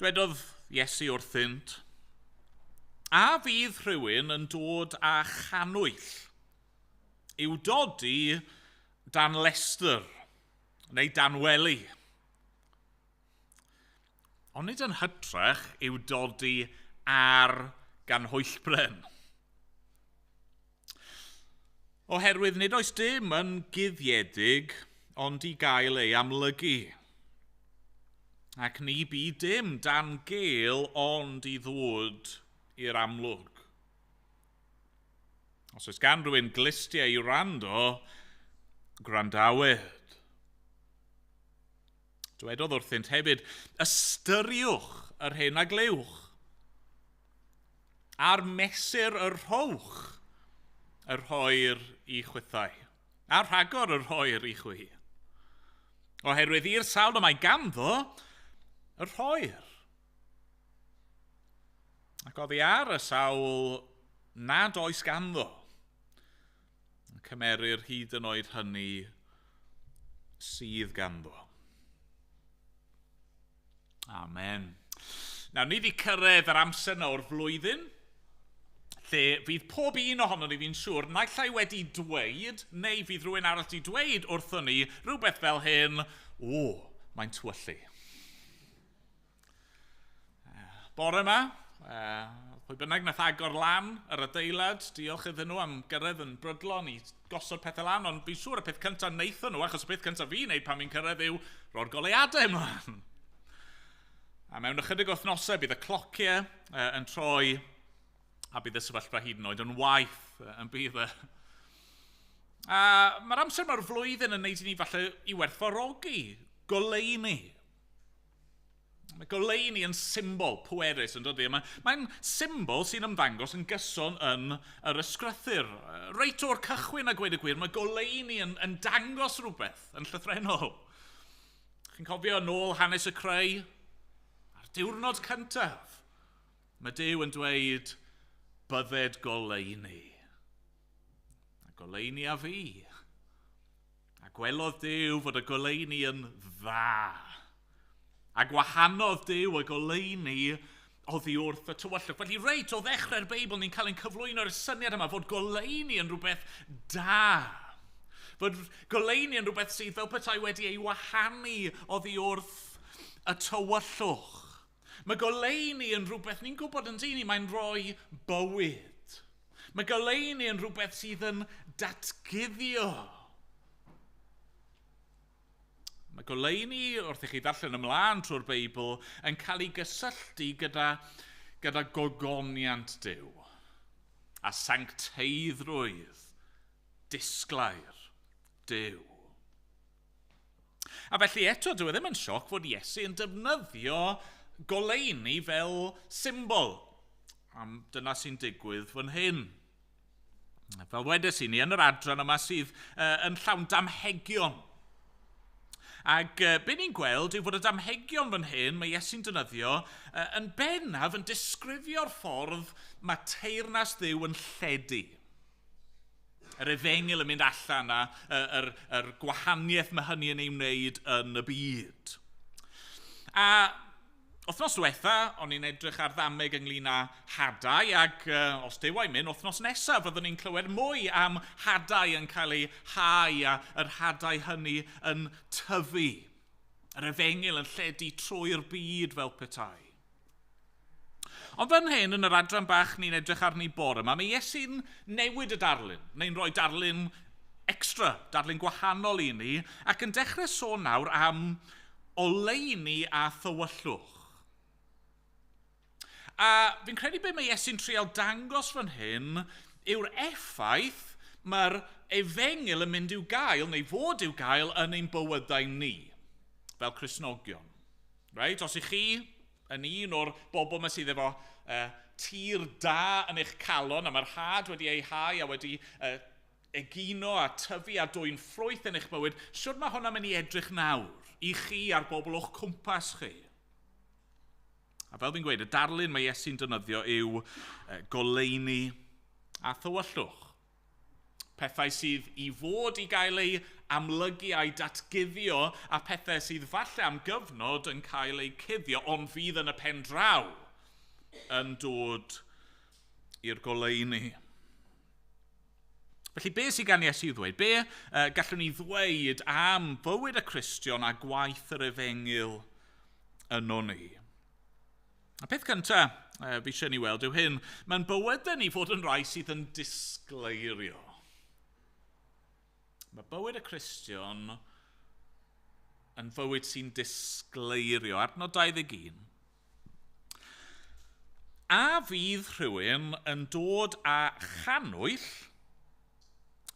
Dwedodd Iesu wrthynt, a fydd rhywun yn dod â channwyll i'w dodi dan lestr neu dan wely? Ond nid yn hytrach i'w dodi ar ganhwyllbren. Oherwydd nid oes dim yn guddiedig ond i gael ei amlygu. Ac ni bu dim dan gel ond i ddod i'r amlwg. Os oes gan rhywun glustiau i wrando, gwrandawyd. Dwedodd wrthynt hefyd, ystyriwch yr hyn a glywch, a'r mesur y rhowch y rhoir i chwithau, a rhagor y rhoir i chwi. Oherwydd i'r sawl y mae ganddo, y rhoir. Ac oddi ar y sawl nad oes ganddo, cymerir hyd yn oed hynny sydd ganddo. Amen. Nawr, ni wedi cyrraedd yr amser yna o'r flwyddyn, lle fydd pob un ohono ni, fi'n siŵr, naill ai wedi dweud, neu fydd rhywun arall wedi dweud wrthon ni rhywbeth fel hyn, o, mae'n tywyllu. Bore yma, pwy bynnag nath agor lan yr adeilad, diolch iddyn nhw am gyrraedd yn brydlon i gosod pethau lan, ond fi'n siŵr y peth cyntaf wnaethon nhw, achos y peth cyntaf fi'n neud pan fi'n cyrraedd yw roi'r goleuadau ymlaen. A mewn ychydig wythnosau bydd y clociau yn troi a bydd y sefyllfa hyd yn oed yn waeth yn bydd e. A mae'r amser mae'r flwyddyn yn neud i ni falle i werthfawrogi goleuni. Mae goleuni yn symbol pwerus yn dydi. Mae'n symbol sy'n ymddangos yn gyson yn yr ysgrythur. Reit o'r cychwyn a gweud y gwir, mae goleuni yn dangos rhywbeth yn llythrennol. Chi'n cofio nôl hanes y creu? Ar diwrnod cyntaf, mae Duw yn dweud, bydded goleuni. A goleuni a fi. A gwelodd Duw fod y goleuni yn dda. A gwahanodd Duw y goleuni oddi wrth y tywyllwch. Felly reit o ddechrau'r Beibl ni'n cael ein cyflwyno'r syniad yma fod goleuni yn rhywbeth da. Fod goleuni yn rhywbeth sydd fel petai wedi ei wahanu oddi wrth y tywyllwch. Mae goleuni yn rhywbeth ni'n gwybod yn dyn ni, mae'n rhoi bywyd. Mae goleuni yn rhywbeth sydd yn datguddio. Mae goleuni, wrth i chi ddarllen ymlaen trwy'r Beibl, yn cael ei gysylltu gyda gogoniant Duw. a sancteiddrwydd disglair Duw. A felly eto, dyw e ddim yn sioc fod Iesu yn defnyddio goleuni fel symbol. Am dyna sy'n digwydd fan hyn. Fel wedes i ni yn yr adran yma sydd yn llawn damhegion. Ac be ni'n gweld yw fod y damhegion fan hyn, mae Iesu'n defnyddio, yn bennaf yn disgrifio'r ffordd mae teyrnas Dduw yn lledu. Yr efengyl yn mynd allan a yr gwahaniaeth mae hynny yn ei wneud yn y byd. A wythnos diwetha, o'n i'n edrych ar ddameg ynglyn â hadau, ac os Duw a'i mynd, wythnos nesaf fyddwn ni'n clywed mwy am hadau yn cael eu hau a yr hadau hynny yn tyfu. Yr efengyl yn lledu trwy'r byd fel petai. Ond fan hyn, yn yr adran bach ni'n edrych arni bore yma, mae Iesu'n newid y darlun, neu'n rhoi darlun extra, darlun gwahanol i ni, ac yn dechrau sôn nawr am oleuni a thywyllwch. A fi'n credu be mae Iesu'n trial dangos fan hyn yw'r effaith mae'r efengyl yn mynd i'w gael, neu fod i'w gael, yn ein bywydau ni, fel Cristnogion. Right? Os ych chi yn un o'r bobl yma sydd efo tir da yn eich calon, a mae'r had wedi ei hau a wedi egino a tyfu a dwyn ffrwyth yn eich bywyd, shwd mae hwnna'n mynd i edrych nawr i chi a'r bobl o'ch cwmpas chi? A fel fi'n gweud, y darlun mae Iesu'n defnyddio yw goleuni a thywyllwch. Pethau sydd i fod i gael eu amlygu a'u datguddio, a pethau sydd falle am gyfnod yn cael eu cuddio, ond fydd yn y pen draw yn dod i'r goleuni. Felly, be sydd gan Iesu i'w ddweud? Be gallwn ni ddweud am fywyd y Cristion a gwaith yr efengyl yno ni? Y peth cyntaf fi eisiau ni weld yw hyn. Mae'n bywydau ni fod yn rai sydd yn disgleirio. Mae bywyd y Cristion yn fywyd sy'n disgleirio. Adnod 21. A fydd rhywun yn dod â channwyll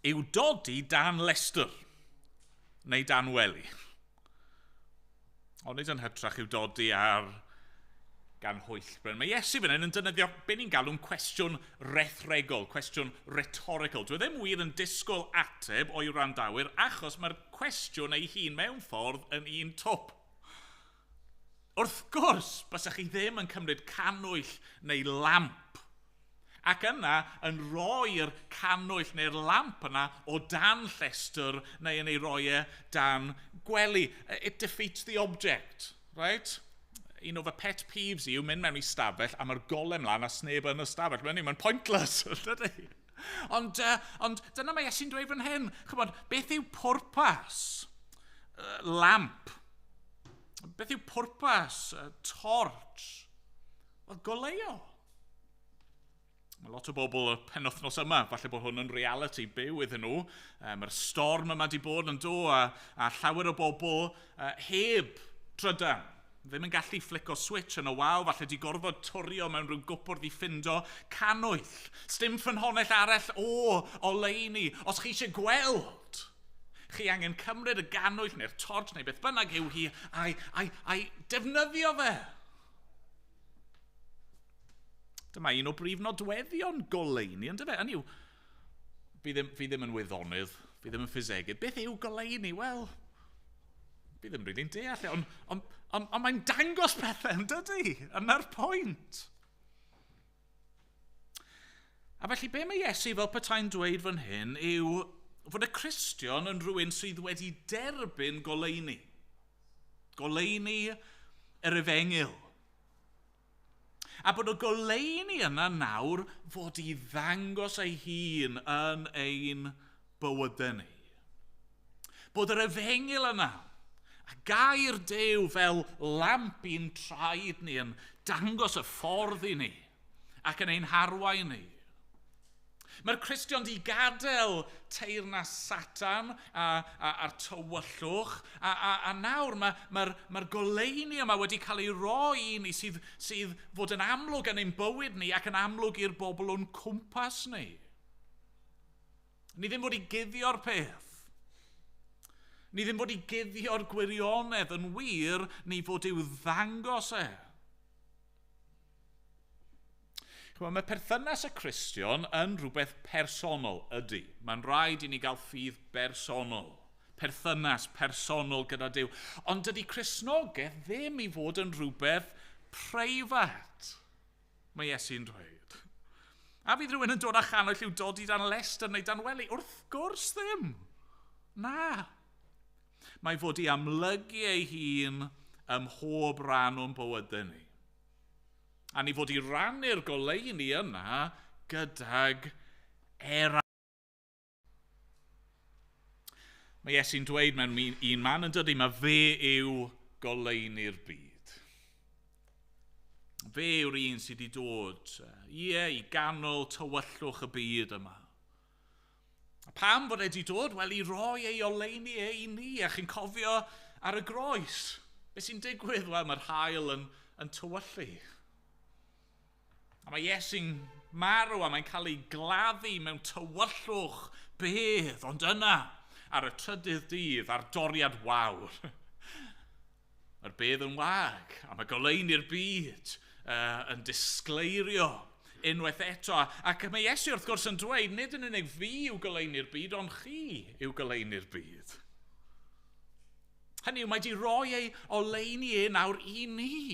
i'w dodi dan lestr neu dan wely? Onid yn hytrach i'w dodi ar ganhwyllbren. Mae Iesu fan hyn yn defnyddio be ni'n galw'n cwestiwn rethregol, cwestiwn rhetorical. Dwi ddim wir yn disgwyl ateb o'i wrandawyr achos mae'r cwestiwn ei hun mewn ffordd yn un twp. Wrth gwrs, bysach chi ddim yn cymryd cannwyll neu lamp ac yna yn rhoi'r cannwyll neu'r lamp yna o dan llestr neu yn ei roi e dan gwely. It defeats the object, right? Un o fy pet peeves i yw mynd mewn i stafell a mae'r golau mlaen a sneb yn y stafell. Mae'n pointless, dydy? Ond, ond dyna mae Iesu'n dweud fan hyn. Chymod, beth yw pwrpas lamp? Beth yw pwrpas torch? Wel, goleuo. Mae lot o bobl y penwythnos yma, falle bod hwn yn reality byw iddyn nhw. Mae'r storm yma wedi bod yn do a llawer o bobl heb trydan. Ddim yn gallu flico switch yn y wal, falle di gorfod twrio mewn rhyw gwpwrdd i ffindo cannwyll. Sdim ffynhonnell arall o oleuni. Os chi eisiau gweld, chi angen cymryd y gannwyll neu'r torch neu beth bynnag yw hi a'i defnyddio fe. Dyma un o brif nodweddion goleuni, yndyfe? Hynny yw, fi ddim yn wyddonydd, fi ddim yn ffisegydd. Beth yw goleuni? Wel, fi ddim rili'n deall e, ond mae'n dangos pethau, yn dydy? Yna'r pwynt. A felly, be mae Iesu fel petai'n dweud fan hyn yw fod y Cristion yn rhywun sydd wedi derbyn goleuni. Goleuni yr efengyl. A bod y goleuni yna nawr fod i ddangos ei hun yn ein bywydau ni. Bod yr efengyl yna, a gair Duw fel lamp i'n traed ni yn dangos y ffordd i ni ac yn ein harwain ni. Mae'r Cristion di gadael teyrnas Satan a'r tywyllwch, a nawr mae'r goleuni yma wedi cael ei roi i ni sydd fod yn amlwg yn ein bywyd ni ac yn amlwg i'r bobl o'n cwmpas ni. Ni ddim fod i guddio'r peth. Ni ddim fod i guddio'r gwirionedd yn wir, ni fod i'w ddangos e. Chymod, mae perthynas y Cristion yn rhywbeth personol, ydy. Mae'n rhaid i ni gael ffydd bersonol, perthynas personol gyda Duw. Ond dydy Cristnogaeth ddim i fod yn rhywbeth preifat, mae Iesu'n dweud. A fydd rhywun yn dod â chanwyll i'w dodi dan lestr neu dan wely? Wrth gwrs ddim. Na. Mae fod i amlygu ei hun ym mhob rhan o'n bywydau ni. A ni fod i rannu'r goleuni yna gydag eraill. Mae Iesu'n dweud mewn un man yn dydy, mae fe yw goleuni'r byd. Fe yw'r un sydd wedi dod, ie, i ganol tywyllwch y byd yma. A pam fod e wedi dod? Wel, i roi ei oleuni e i ni, a chi'n cofio ar y groes. Be sy'n digwydd? Wel, mae'r haul yn tywyllu. A mae Iesu'n marw a mae'n cael ei gladdu mewn tywyllwch bedd, ond yna, ar y trydydd dydd, ar doriad wawr, mae'r bedd yn wag, a mae goleuni'r byd yn disgleirio unwaith eto. Ac mae Iesu wrth gwrs yn dweud, nid yn unig fi yw goleuni'r byd, ond chi yw goleuni'r byd. Hynny yw, mae di roi ei oleuni e nawr i ni.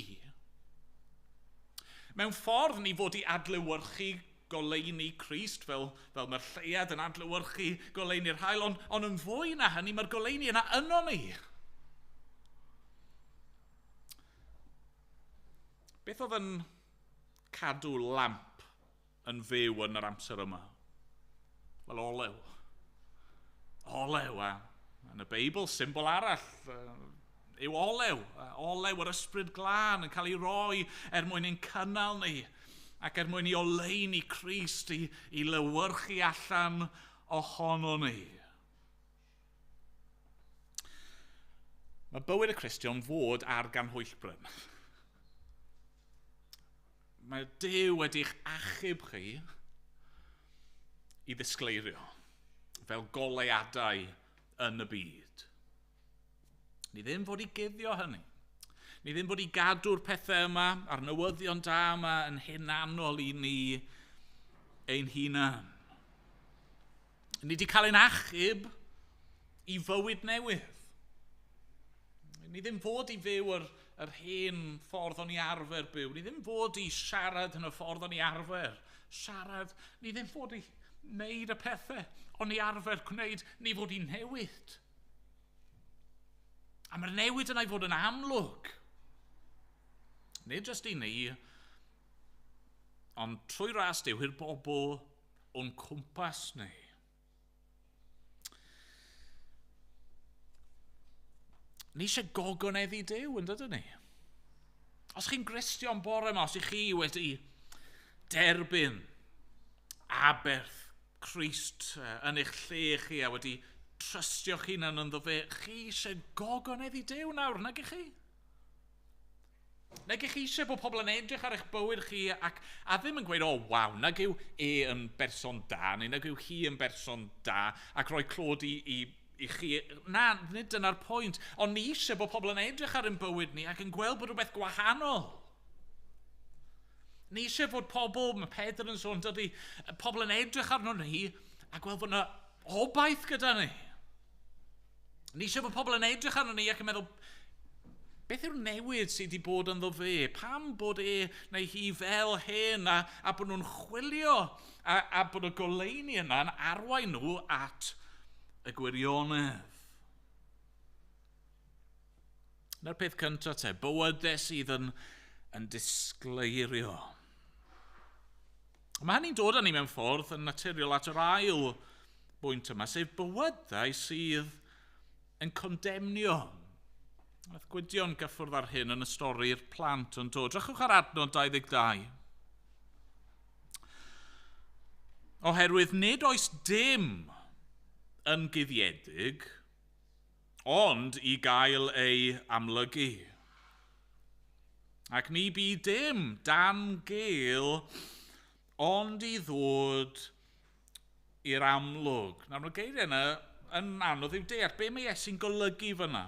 Mewn ffordd ni fod i adlewyrchu goleuni Crist, fel mae'r lleuad yn adlewyrchu goleuni'r haul, ond yn fwy na hynny, mae'r goleuni yna yno ni. Beth oedd yn cadw lamp yn fyw yn yr amser yma? Wel, olew. Olew, a yn y Beibl, symbol arall yw olew. Olew yr ysbryd glân yn cael ei roi er mwyn ein cynnal ni ac er mwyn i oleuni Crist i lewyrchu allan ohono ni. Mae bywyd y Cristion fod ar ganhwyllbryn. Mae Duw wedi'ch achub chi i ddisgleirio fel goleuadau yn y byd. Ni ddim fod i guddio hynny. Ni ddim fod i gadw'r pethau yma a'r newyddion da yma yn hunanol i ni ein hunan. Ni wedi cael ein achub i fywyd newydd. Ni ddim fod i fyw yr hen ffordd o'n i arfer byw. Ni ddim fod i siarad yn y ffordd o'n i arfer siarad. Ni ddim fod i wneud y pethau o'n i arfer gwneud. Ni fod i newid. A mae'r newid yna i fod yn amlwg. Nid jyst i ni, ond trwy ras Duw i'r bobl o'n cwmpas ni. Ni eisiau gogoneddu Duw, yn dydyn ni? Os chi'n Gristion bore yma, os ych chi wedi derbyn aberth Crist yn eich lle chi a wedi trystio'ch hunan ynddo fe, chi eisiau gogoneddu Duw nawr, nag ych chi? Nag ych chi eisiau bod pobl yn edrych ar eich bywyd chi ac a ddim yn gweud, o, waw, nag yw e yn berson da, neu nag yw hi yn berson da, ac rhoi clod i chi. Na, nid dyna'r pwynt. Ond ni eisiau bod pobl yn edrych ar ein bywyd ni ac yn gweld bod rhywbeth gwahanol. Ni eisiau fod pobl, mae Pedr yn sôn, dydy, pobl yn edrych arno ni a gweld fod yna obaith gyda ni. Ni eisiau bod pobl yn edrych arno ni ac yn meddwl, beth yw'r newid sydd wedi bod ynddo fe? Pam bod e neu hi fel hyn a bod nhw'n chwilio a bod y goleuni yna'n arwain nhw at y gwirionedd. Na'r peth cyntaf te, bywydau sydd yn disgleirio. Mae hynny'n dod â ni mewn ffordd yn naturiol at yr ail bwynt yma, sef bywydau sydd yn condemnio. Nath Gwydion gyffwrdd ar hyn yn y stori'r plant yn dod. Drychwch ar adnod 22. Oherwydd nid oes dim yn guddiedig, ond i gael ei amlygu. Ac ni bu dim dan gel, ond i ddod i'r amlwg. Nawr, mae'r geiriau yna yn anodd i'w deall. Be mae Iesu'n golygu fyna?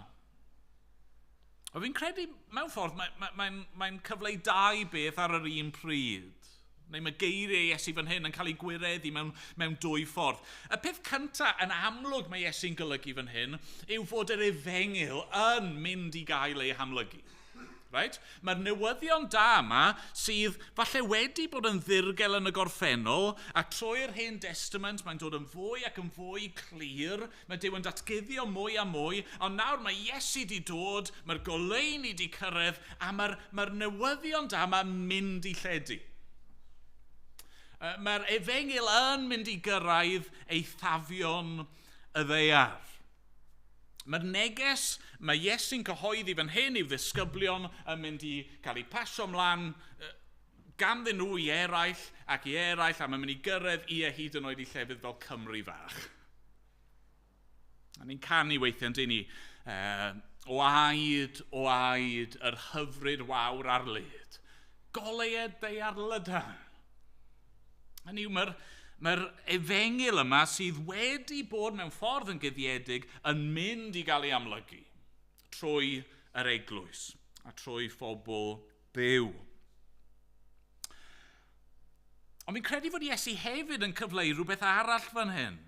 O fi'n credu, mewn ffordd, mae'n mae, mae, mae cyfleu dau beth ar yr un pryd. Neu mae geiriau Iesu fan hyn yn cael ei gwireddu mewn dwy ffordd. Y peth cyntaf yn amlwg mae Iesu'n golygu fan hyn yw fod yr efengyl yn mynd i gael ei hamlygu. Right? Mae'r newyddion da yma sydd falle wedi bod yn ddirgel yn y gorffennol, a trwy'r Hen Testament mae'n dod yn fwy ac yn fwy clir, mae Duw yn datguddio mwy a mwy, ond nawr mae Iesu wedi dod, mae'r goleuni wedi cyrraedd, a mae'r newyddion da yma'n mynd i lledu. Mae'r efengyl yn mynd i gyrraedd eithafion y ddaear. Mae'r neges mae Iesu'n cyhoeddi fan hyn i'w ddisgyblion yn mynd i cael ei pasio ymlaen ganddyn nhw i eraill ac i eraill, a mae'n mynd i gyrraedd i a hyd yn oed i llefydd fel Cymru fach. A ni'n canu weithiau, yn dyn ni, o aed, yr hyfryd wawr ar led. Goleued ddaear lydan. Hynny yw, mae'r efengyl yma sydd wedi bod mewn ffordd yn guddiedig yn mynd i gael ei amlygu trwy yr eglwys a trwy phobl byw. Ond fi'n credu fod Iesu hefyd yn cyfleu rhywbeth arall fan hyn.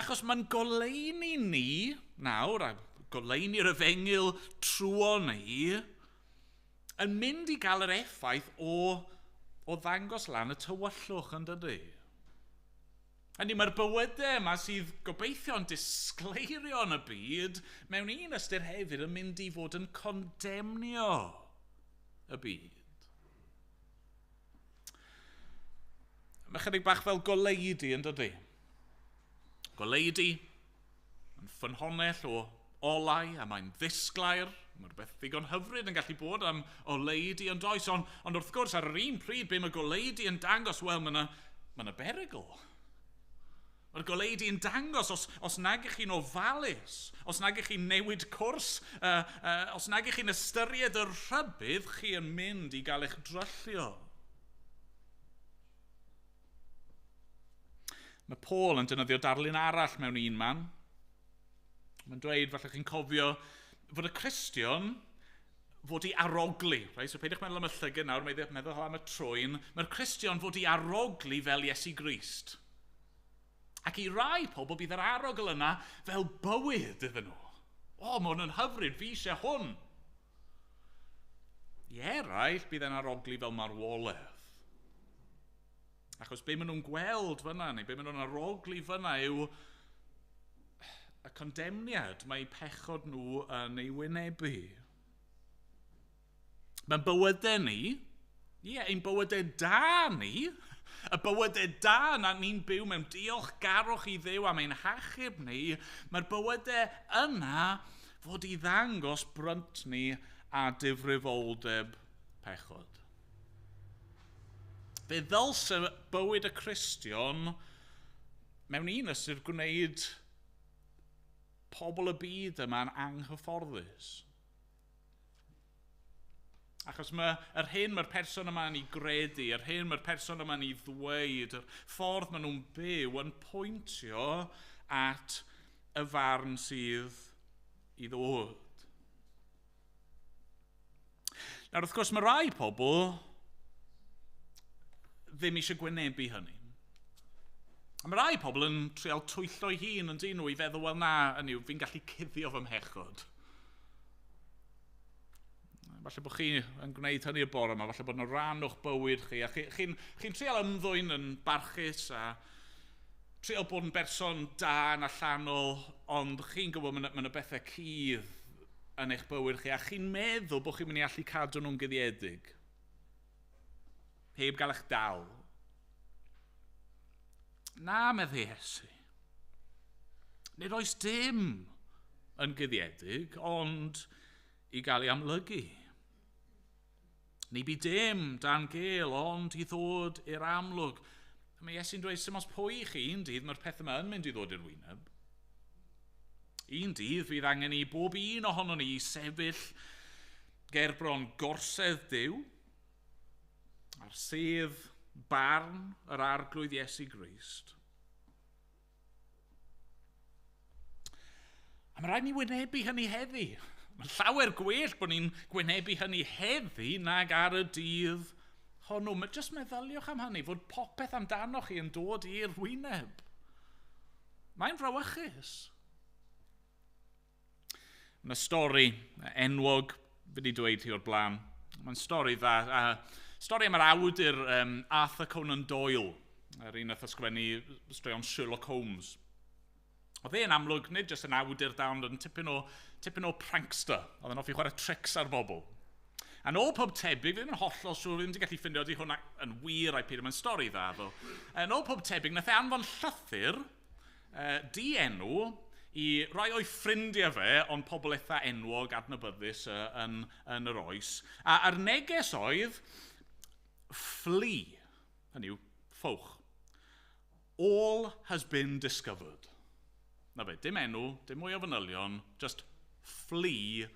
Achos mae'n goleuni ni nawr, a goleuni'r efengyl trwy ni, yn mynd i gael yr effaith o ddangos lan y tywyllwch, yn dydy? Hynny, mae'r bywydau yma sydd gobeithio'n disgleirio yn y byd, mewn un ystyr hefyd yn mynd i fod yn condemnio y byd. Mae chydig bach fel goleudy, yn dydy? Goleudy yn ffynhonnell o olau, a mae'n ddisglair. Mae rhywbeth ddigon hyfryd yn gallu bod am oleudy yn does, ond wrth gwrs ar yr un pryd, be mae goleudy yn dangos, wel, mae yna berygl. Mae'r goleudy yn dangos os nag ych chi'n ofalus, os nag ych chi'n newid cwrs, os nag ych chi'n ystyried y rhybudd, chi yn mynd i gael eich dryllio. Mae Paul yn defnyddio darlun arall mewn un man. Mae'n dweud, falle chi'n cofio, fod y Cristion fod i arogli. Right? So peidiwch meddwl am y llygad nawr, meddwl am y trwyn. Mae'r Cristion fod i arogli fel Iesu Grist. Ac i rai pobl bydd yr arogl yna fel bywyd iddyn nhw. O, mae hwn yn hyfryd, fi eisiau hwn. I eraill bydd e'n arogli fel marwolaeth. Achos be maen nhw'n gweld fyna, neu be maen nhw'n arogli fyna yw y condemniad mae pechod nhw yn ei wynebu. Mae'n bywydau ni, ie, ein bywydau da ni, y bywydau da na ni'n byw mewn diolchgarwch i Dduw am ein hachub ni, mae'r bywydau yna fod i ddangos brynt ni a difrifoldeb pechod. Fe ddylse bywyd y Cristion mewn un ystyr gwneud pobl y byd yma'n anghyfforddus. Achos mae yr hyn mae'r person yma'n ei gredu, yr hyn mae'r person yma'n ei ddweud, yr ffordd maen nhw'n byw yn pwyntio at y farn sydd i ddod. Nawr, wrth gwrs, mae rai pobl ddim eisiau gwynebu hynny. A mae rai pobl yn trial twyllo'i hun yn dyn nhw i feddwl, wel na, hynny yw, fi'n gallu cuddio fy mhechod. Falle bod chi yn gwneud hynny y bore yma, falle bod yna ran o'ch bywyd chi, a chi'n trial ymddwyn yn barchus a trial bod yn berson da yn allanol, ond chi'n gwybod mae yna bethau cudd yn eich bywyd chi, a chi'n meddwl bod chi'n mynd i allu cadw nhw'n guddiedig, heb gael eich dal. Na, meddai Iesu. Nid oes dim yn guddiedig, ond i gael ei amlygu. Ni bu dim dan gel, ond i ddod i'r amlwg. A mae Iesu'n dweud, sy'n os pwy i chi, un dydd mae'r peth yma yn mynd i ddod i'r wyneb. Un dydd fydd angen i bob un ohonon ni sefyll gerbron gorsedd Duw, a'r sedd barn yr Arglwydd Iesu Grist. A mae rhaid ni wynebu hynny heddi. Mae'n llawer gwell bod ni'n gwynebu hynny heddi nag ar y dydd hwnnw. Mae jyst meddyliwch am hynny, fod popeth amdanoch chi yn dod i'r wyneb. Mae'n frawychus. Mae stori enwog, fi wedi dweud hi o'r blaen. Mae'n stori dda. Stori am yr awdur Arthur Conan Doyle, yr un nath ysgrifennu straeon Sherlock Holmes. Oedd e'n amlwg, nid jyst yn awdur da, ond yn tipyn o prankster. Oedd e'n hoffi chwarae tricks ar bobl. A yn ôl pob tebyg, fi ddim yn hollol siŵr, fi ddim wedi gallu ffindio ydy hwnna yn wir ai peidio, mae'n stori dda ddo. Yn ôl pob tebyg, nath e anfon llythyr di-enw i rai o'i ffrindiau fe, ond pobl eitha enwog, adnabyddus yn yr oes. A'r neges oedd, "Flee," hynny yw, ffowch. "All has been discovered." Na fe, dim enw, dim mwy o fanylion, just "Flee,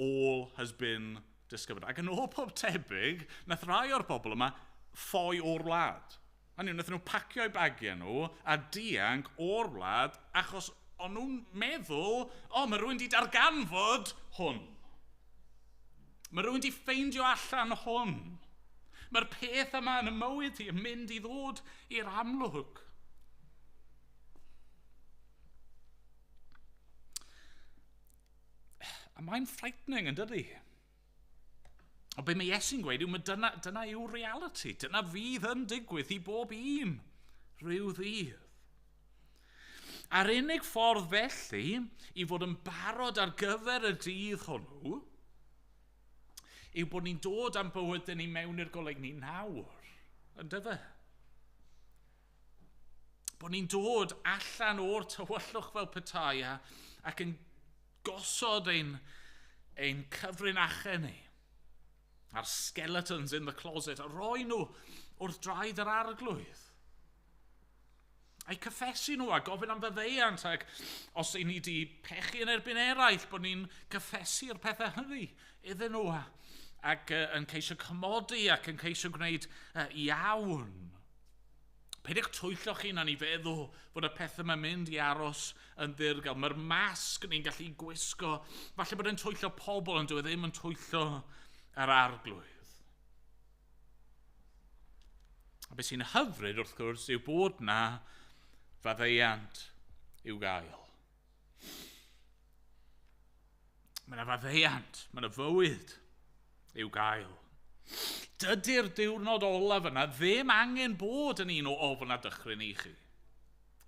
all has been discovered." Ac yn ôl pob tebyg, nath rai o'r bobl yma ffoi o'r wlad. Hynny yw, nath nhw pacio'u bagiau nhw a dianc o'r wlad achos o'n nhw'n meddwl, "O, oh, mae rhywun wedi darganfod hwn. Mae rhywun wedi ffeindio allan hwn. Mae'r peth yma yn y mywyd i yn mynd i ddod i'r amlwg." A mae'n frightening, yn dydy? Ond be mae Iesu'n gweud yw, mae dyna yw reality. Dyna fydd yn digwydd i bob un rhyw ddydd. A'r unig ffordd felly i fod yn barod ar gyfer y dydd hwnnw yw bod ni'n dod am bywydau ni mewn i'r goleuni nawr. Yn dyfe? Bod ni'n dod allan o'r tywyllwch fel petai ac yn gosod ein cyfrinachau ni a'r skeletons in the closet a roi nhw wrth draed yr Arglwydd. A'i cyffesu nhw a gofyn am faddeuant ac os y'n ni wedi pechu yn erbyn eraill, bod ni'n cyffesu'r pethau hynny iddyn nhw ac yn ceisio cymodi ac yn ceisio gwneud iawn. Peidiwch twyllo chi na ni feddwl fod y pethau yma'n mynd i aros yn ddirgel. Mae'r masg ni'n gallu gwisgo. Falle bod e'n twyllo pobl, ond dyw e ddim yn twyllo yr Arglwydd. A beth sy'n hyfryd, wrth gwrs, yw bod na faddeuant i'w gael. Mae yna faddeuant, mae yna fywyd i'w gael. Dydy'r diwrnod olaf yna ddim angen bod yn un o ofn a dychryn i chi.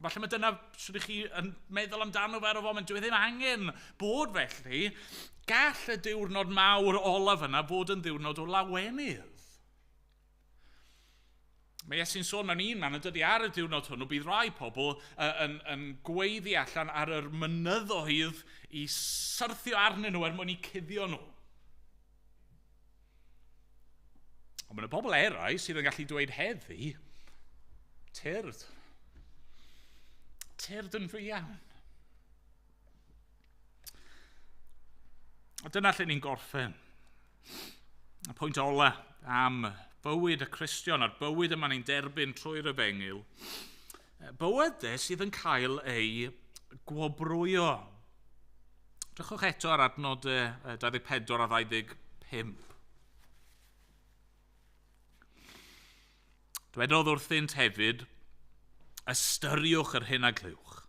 Falle mae dyna sydd chi yn meddwl amdano fe ar y foment. Dyw e ddim angen bod felly. Gall y diwrnod mawr olaf yna fod yn ddiwrnod o lawenydd. Mae Iesu'n sôn mewn un man yn dydy ar y diwrnod hwnnw, bydd rai pobl yn gweiddi allan ar yr mynyddoedd i syrthio arnyn nhw er mwyn i cuddio nhw. Ond mae yna bobl eraill sydd yn gallu dweud heddi, "Tyrd. Tyrd yn fuan." A dyna lle ni'n gorffen. Y pwynt ola am bywyd y Cristion a'r bywyd yma ni'n derbyn trwy'r efengyl. Bywydau sydd yn cael ei gwobrwyo. Drychwch eto ar adnod 24 a 25. Dwedodd wrthynt hefyd, "Ystyriwch yr hyn a glywch.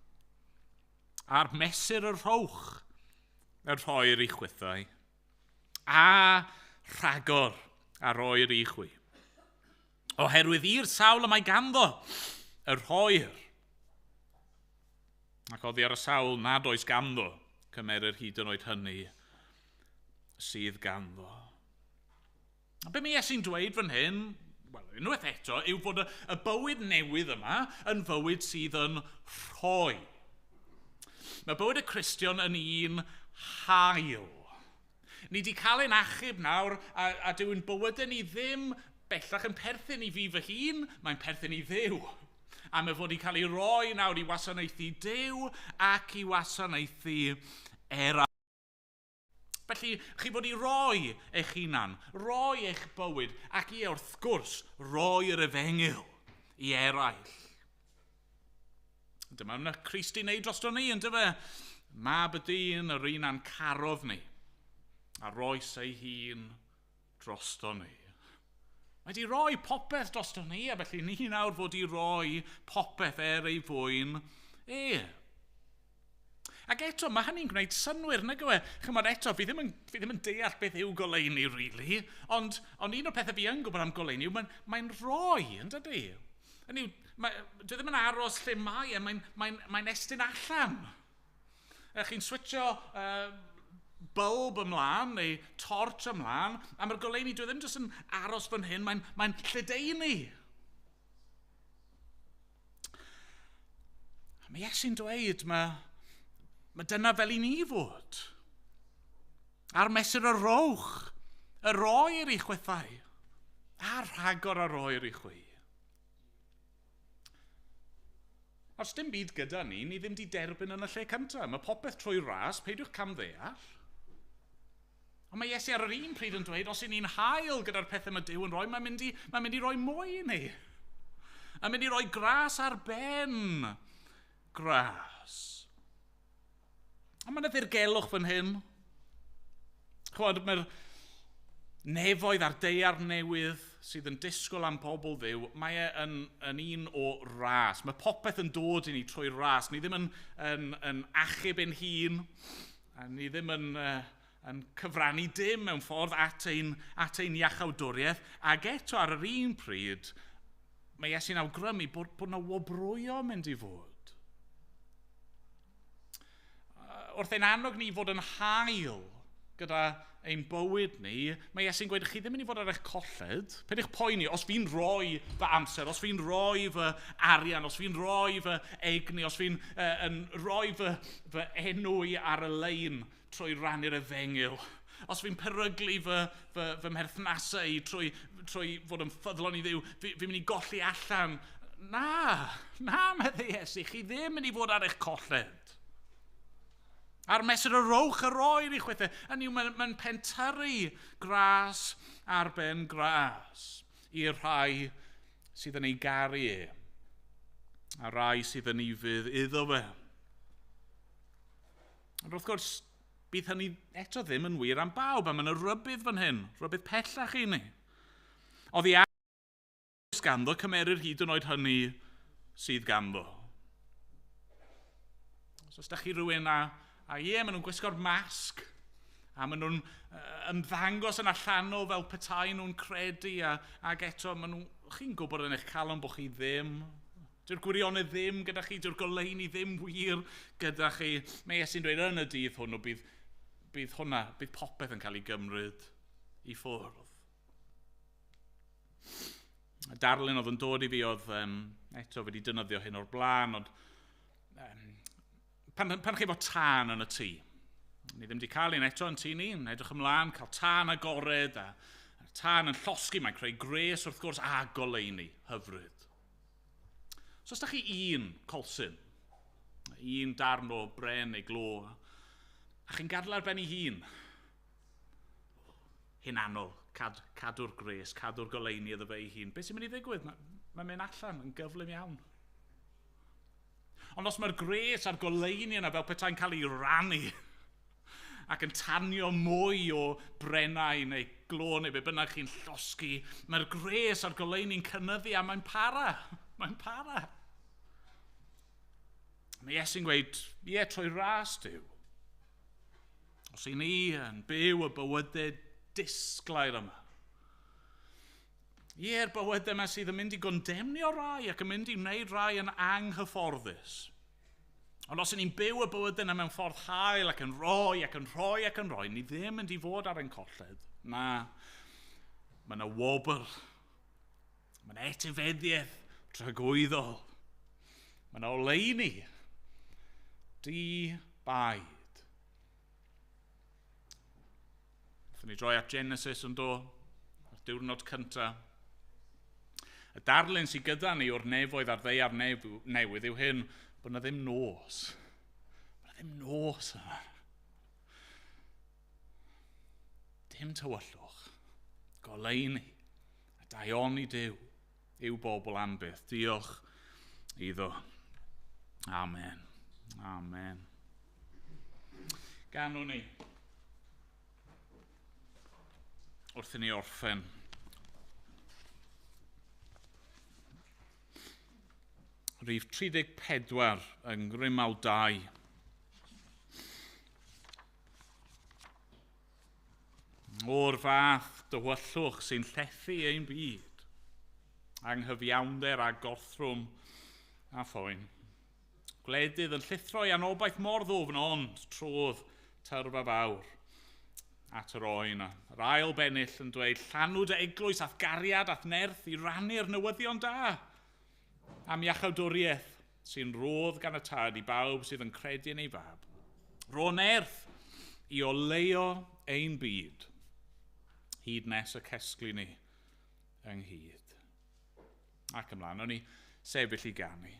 A'r mesur y rhowch, y rhoir i chwithau, a rhagor a roir i chwi. Oherwydd i'r sawl y mae ganddo, y rhoir. Ac oddi ar y sawl nad oes ganddo, cymerir hyd yn oed hynny sydd ganddo." A be mae Iesu'n dweud fan hyn, wel, unwaith eto, yw fod y bywyd newydd yma yn fywyd sydd yn rhoi. Mae bywyd y Cristion yn un hael. Ni wedi cael ein achub nawr, a dyw'n bywydau ni ddim bellach yn perthyn i fi fy hun, mae'n perthyn i Dduw. A mae fod i cael ei roi nawr i wasanaethu Duw ac i wasanaethu eraill. Felly, chi fod i roi eich hunan, roi eich bywyd, ac ie, wrth gwrs, roi yr efengyl i eraill. Dyma yna Crist i wneud drosto ni, yn dyfe? Mab y dyn, yr un a'n carodd ni, a roes ei hun drosto ni. Mae wedi rhoi popeth drosto ni, a felly ni nawr fod i roi popeth er ei fwyn e. Ac eto, mae hynny'n gwneud synnwyr, nag yw e? Chymod, eto, fi ddim yn, fi ddim yn deall beth yw goleuni, really, ond, ond un o'r pethau fi yn gwybod am goleuni yw mae'n mae rhoi, yn dydy? Hynny yw, mae, dwi ddim yn aros lle mae e, mae'n mae, mae estyn allan. Chi'n switcho bulb ymlaen neu torch ymlaen, a mae'r goleuni, dwi ddim jyst yn aros fan hyn, mae'n mae lledaenu. A mae Iesu'n dweud, mae, mae dyna fel i ni fod. A'r mesur y rowch, y roer i chwethau, a rhagor a roer i chwi. Os dim byd gyda ni, ni ddim di derbyn yn y lle cyntaf. Mae popeth trwy ras, peidiwch camddeall. Ond mae Iesu ar yr un pryd yn dweud, os y'n ni'n hael gyda'r pethau mae Duw yn rhoi, mae'n mynd i, mae'n mynd i roi mwy i ni. Mae'n mynd i roi gras ar ben gras. Ond mae yna ddirgelwch fan hyn. Chwod, mae'r nefoedd a'r daear newydd sydd yn disgwyl am pobl Dduw, mae e yn, yn un o ras. Mae popeth yn dod i ni trwy ras. Ni ddim yn, yn, yn achub ein hun, a ni ddim yn, yn cyfrannu dim mewn ffordd at ein, at ein iachawdwriaeth. Ac eto ar yr un pryd, mae Iesu'n awgrymu bod, bod yna wobrwyo mynd i fod. Wrth ein annog ni fod yn hael gyda ein bywyd ni, mae Iesu'n gweud, chi ddim yn mynd i fod ar eich colled. Peidiwch poeni, os fi'n rhoi fy amser, os fi'n rhoi fy arian, os fi'n rhoi fy egni, os fi'n yn rhoi fy, fy enw i ar y lein trwy rannu'r efengyl, os fi'n peryglu fy, fy, fy mherthnasau i trwy, trwy fod yn ffyddlon i Dduw, fi'n fi mynd i golli allan. Na, na, meddai Iesu, chi ddim yn mynd i fod ar eich colled. A'r mesur y rowch yr oer i chwithau. Hynny yw, mae'n mae pentyrru gras ar ben gras i'r rhai sydd yn ei garu e, a rai sydd yn ufudd iddo fe. Ond wrth gwrs, bydd hynny eto ddim yn wir am bawb, a mae yna rybudd fan hyn, rybudd pellach i ni. Oddi oes ganddo, cymerir hyd yn oed hynny sydd ganddo. So os da chi rhywun a, a ie, maen nhw'n gwisgo'r masg, a maen nhw'n ymddangos yn allanol fel petai nhw'n credu, a, ac eto, maen nhw, chi'n gwybod yn eich calon bod chi ddim. Dyw'r gwirionedd ddim gyda chi, dyw'r goleuni ddim wir gyda chi. Mae Iesu'n dweud yn y dydd hwnnw, bydd, bydd hwnna, bydd popeth yn cael ei gymryd i ffwrdd. Y darlun oedd yn dod i fi oedd, um, eto fi wedi dynyddio hyn o'r blaen, ond um, pan, pan chi efo tân yn y tŷ, ni ddim wedi cael un eto yn tŷ ni, yn edrych ymlaen, cael tân agored a, a tân yn llosgi, mae'n creu gres wrth gwrs a goleuni, hyfryd. So os da chi un colsyn, un darn o bren neu glo, a chi'n gadael ar ben ei hun, hunanol, cad, cadw'r gres, cadw'r goleuni iddo fe ei hun. Beth sy'n mynd i ddigwydd? Mae'n mae mynd allan yn gyflym iawn. Ond os mae'r gres a'r goleuni yna fel petai'n cael ei rannu ac yn tanio mwy o brennau neu glo neu be bynnag chi'n llosgi, mae'r gres a'r goleuni'n cynyddu a mae'n para. Mae'n para. Mae Iesu'n gweud, ie, trwy ras Duw. Os i ni yn byw y bywydau disglair yma, Ie'r bywydau yma sydd yn mynd i gondemnio rai ac yn mynd i wneud rai yn anghyfforddus. Ond os ydyn ni'n byw y bywydau yna mewn ffordd hael ac yn rhoi ac yn rhoi ac yn rhoi, ni ddim yn mynd i fod ar ein colled. Na, mae yna wobr. Mae yna etifeddiaeth tragwyddol. Mae yna oleuni. Di baid. Wnaethon ni droi at Genesis yn do, ar diwrnod cyntaf. Y darlun sydd gyda ni o'r nefoedd a'r ddaear newydd yw hyn, bod yna ddim nos. Bod yna ddim nos yna. Dim tywyllwch, goleuni, a daioni Duw yw bobl am byth. Diolch iddo. Amen. Amen. Ganwn ni wrth i ni orffen. Rhif 34 yng Ngrymaw 2. O'r fath dywyllwch sy'n llethu ein byd, anghyfiawnder a gorthrwm a phoen. Gwledydd yn llithro i anobaith mor ddwfn, ond trodd tyrfa fawr at yr oen. Yr ail bennill yn dweud, llanw dy eglwys a'th gariad a'th nerth i rannu'r newyddion da am iachawdwriaeth sy'n rodd gan y tad i bawb sydd yn credu yn ei fab. Ro nerth i oleuo ein byd hyd nes y cesglu ni ynghyd. Ac ymlaen, o'n i sefyll i ganu.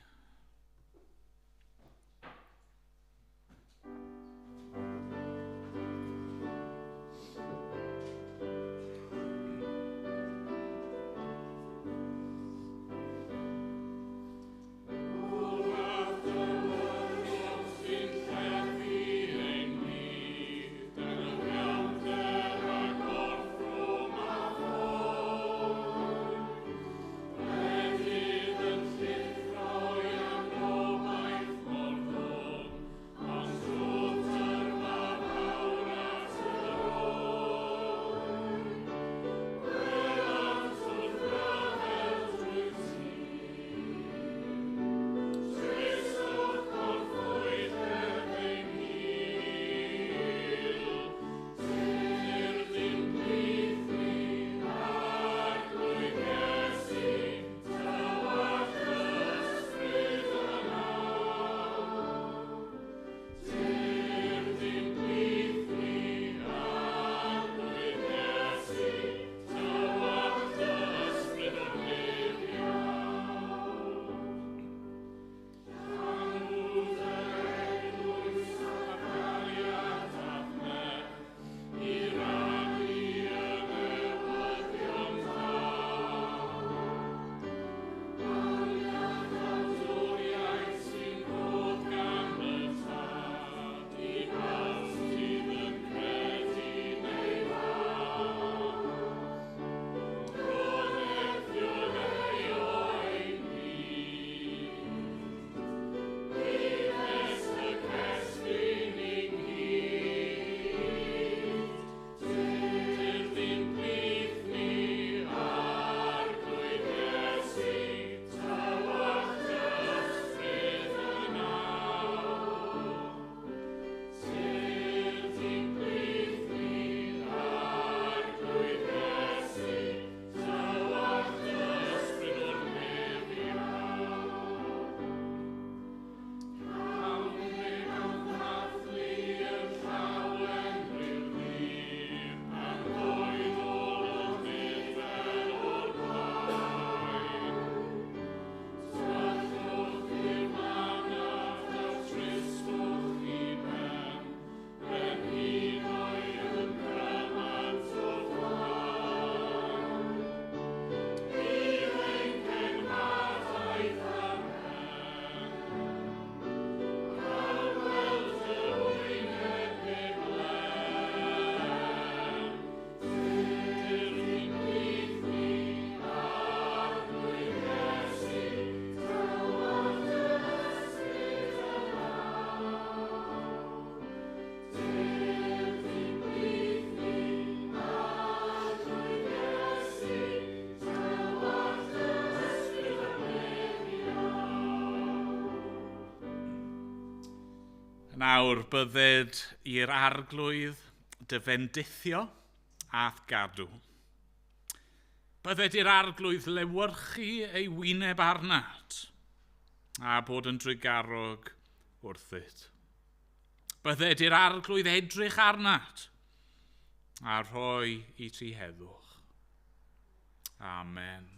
Nawr bydded i'r arglwydd dy fendithio a'th gadw. Bydded i'r arglwydd lewyrchu ei wyneb arnat a bod yn drugarog wrthyt. Bydded i'r arglwydd edrych arnat a rhoi i ti heddwch. Amen.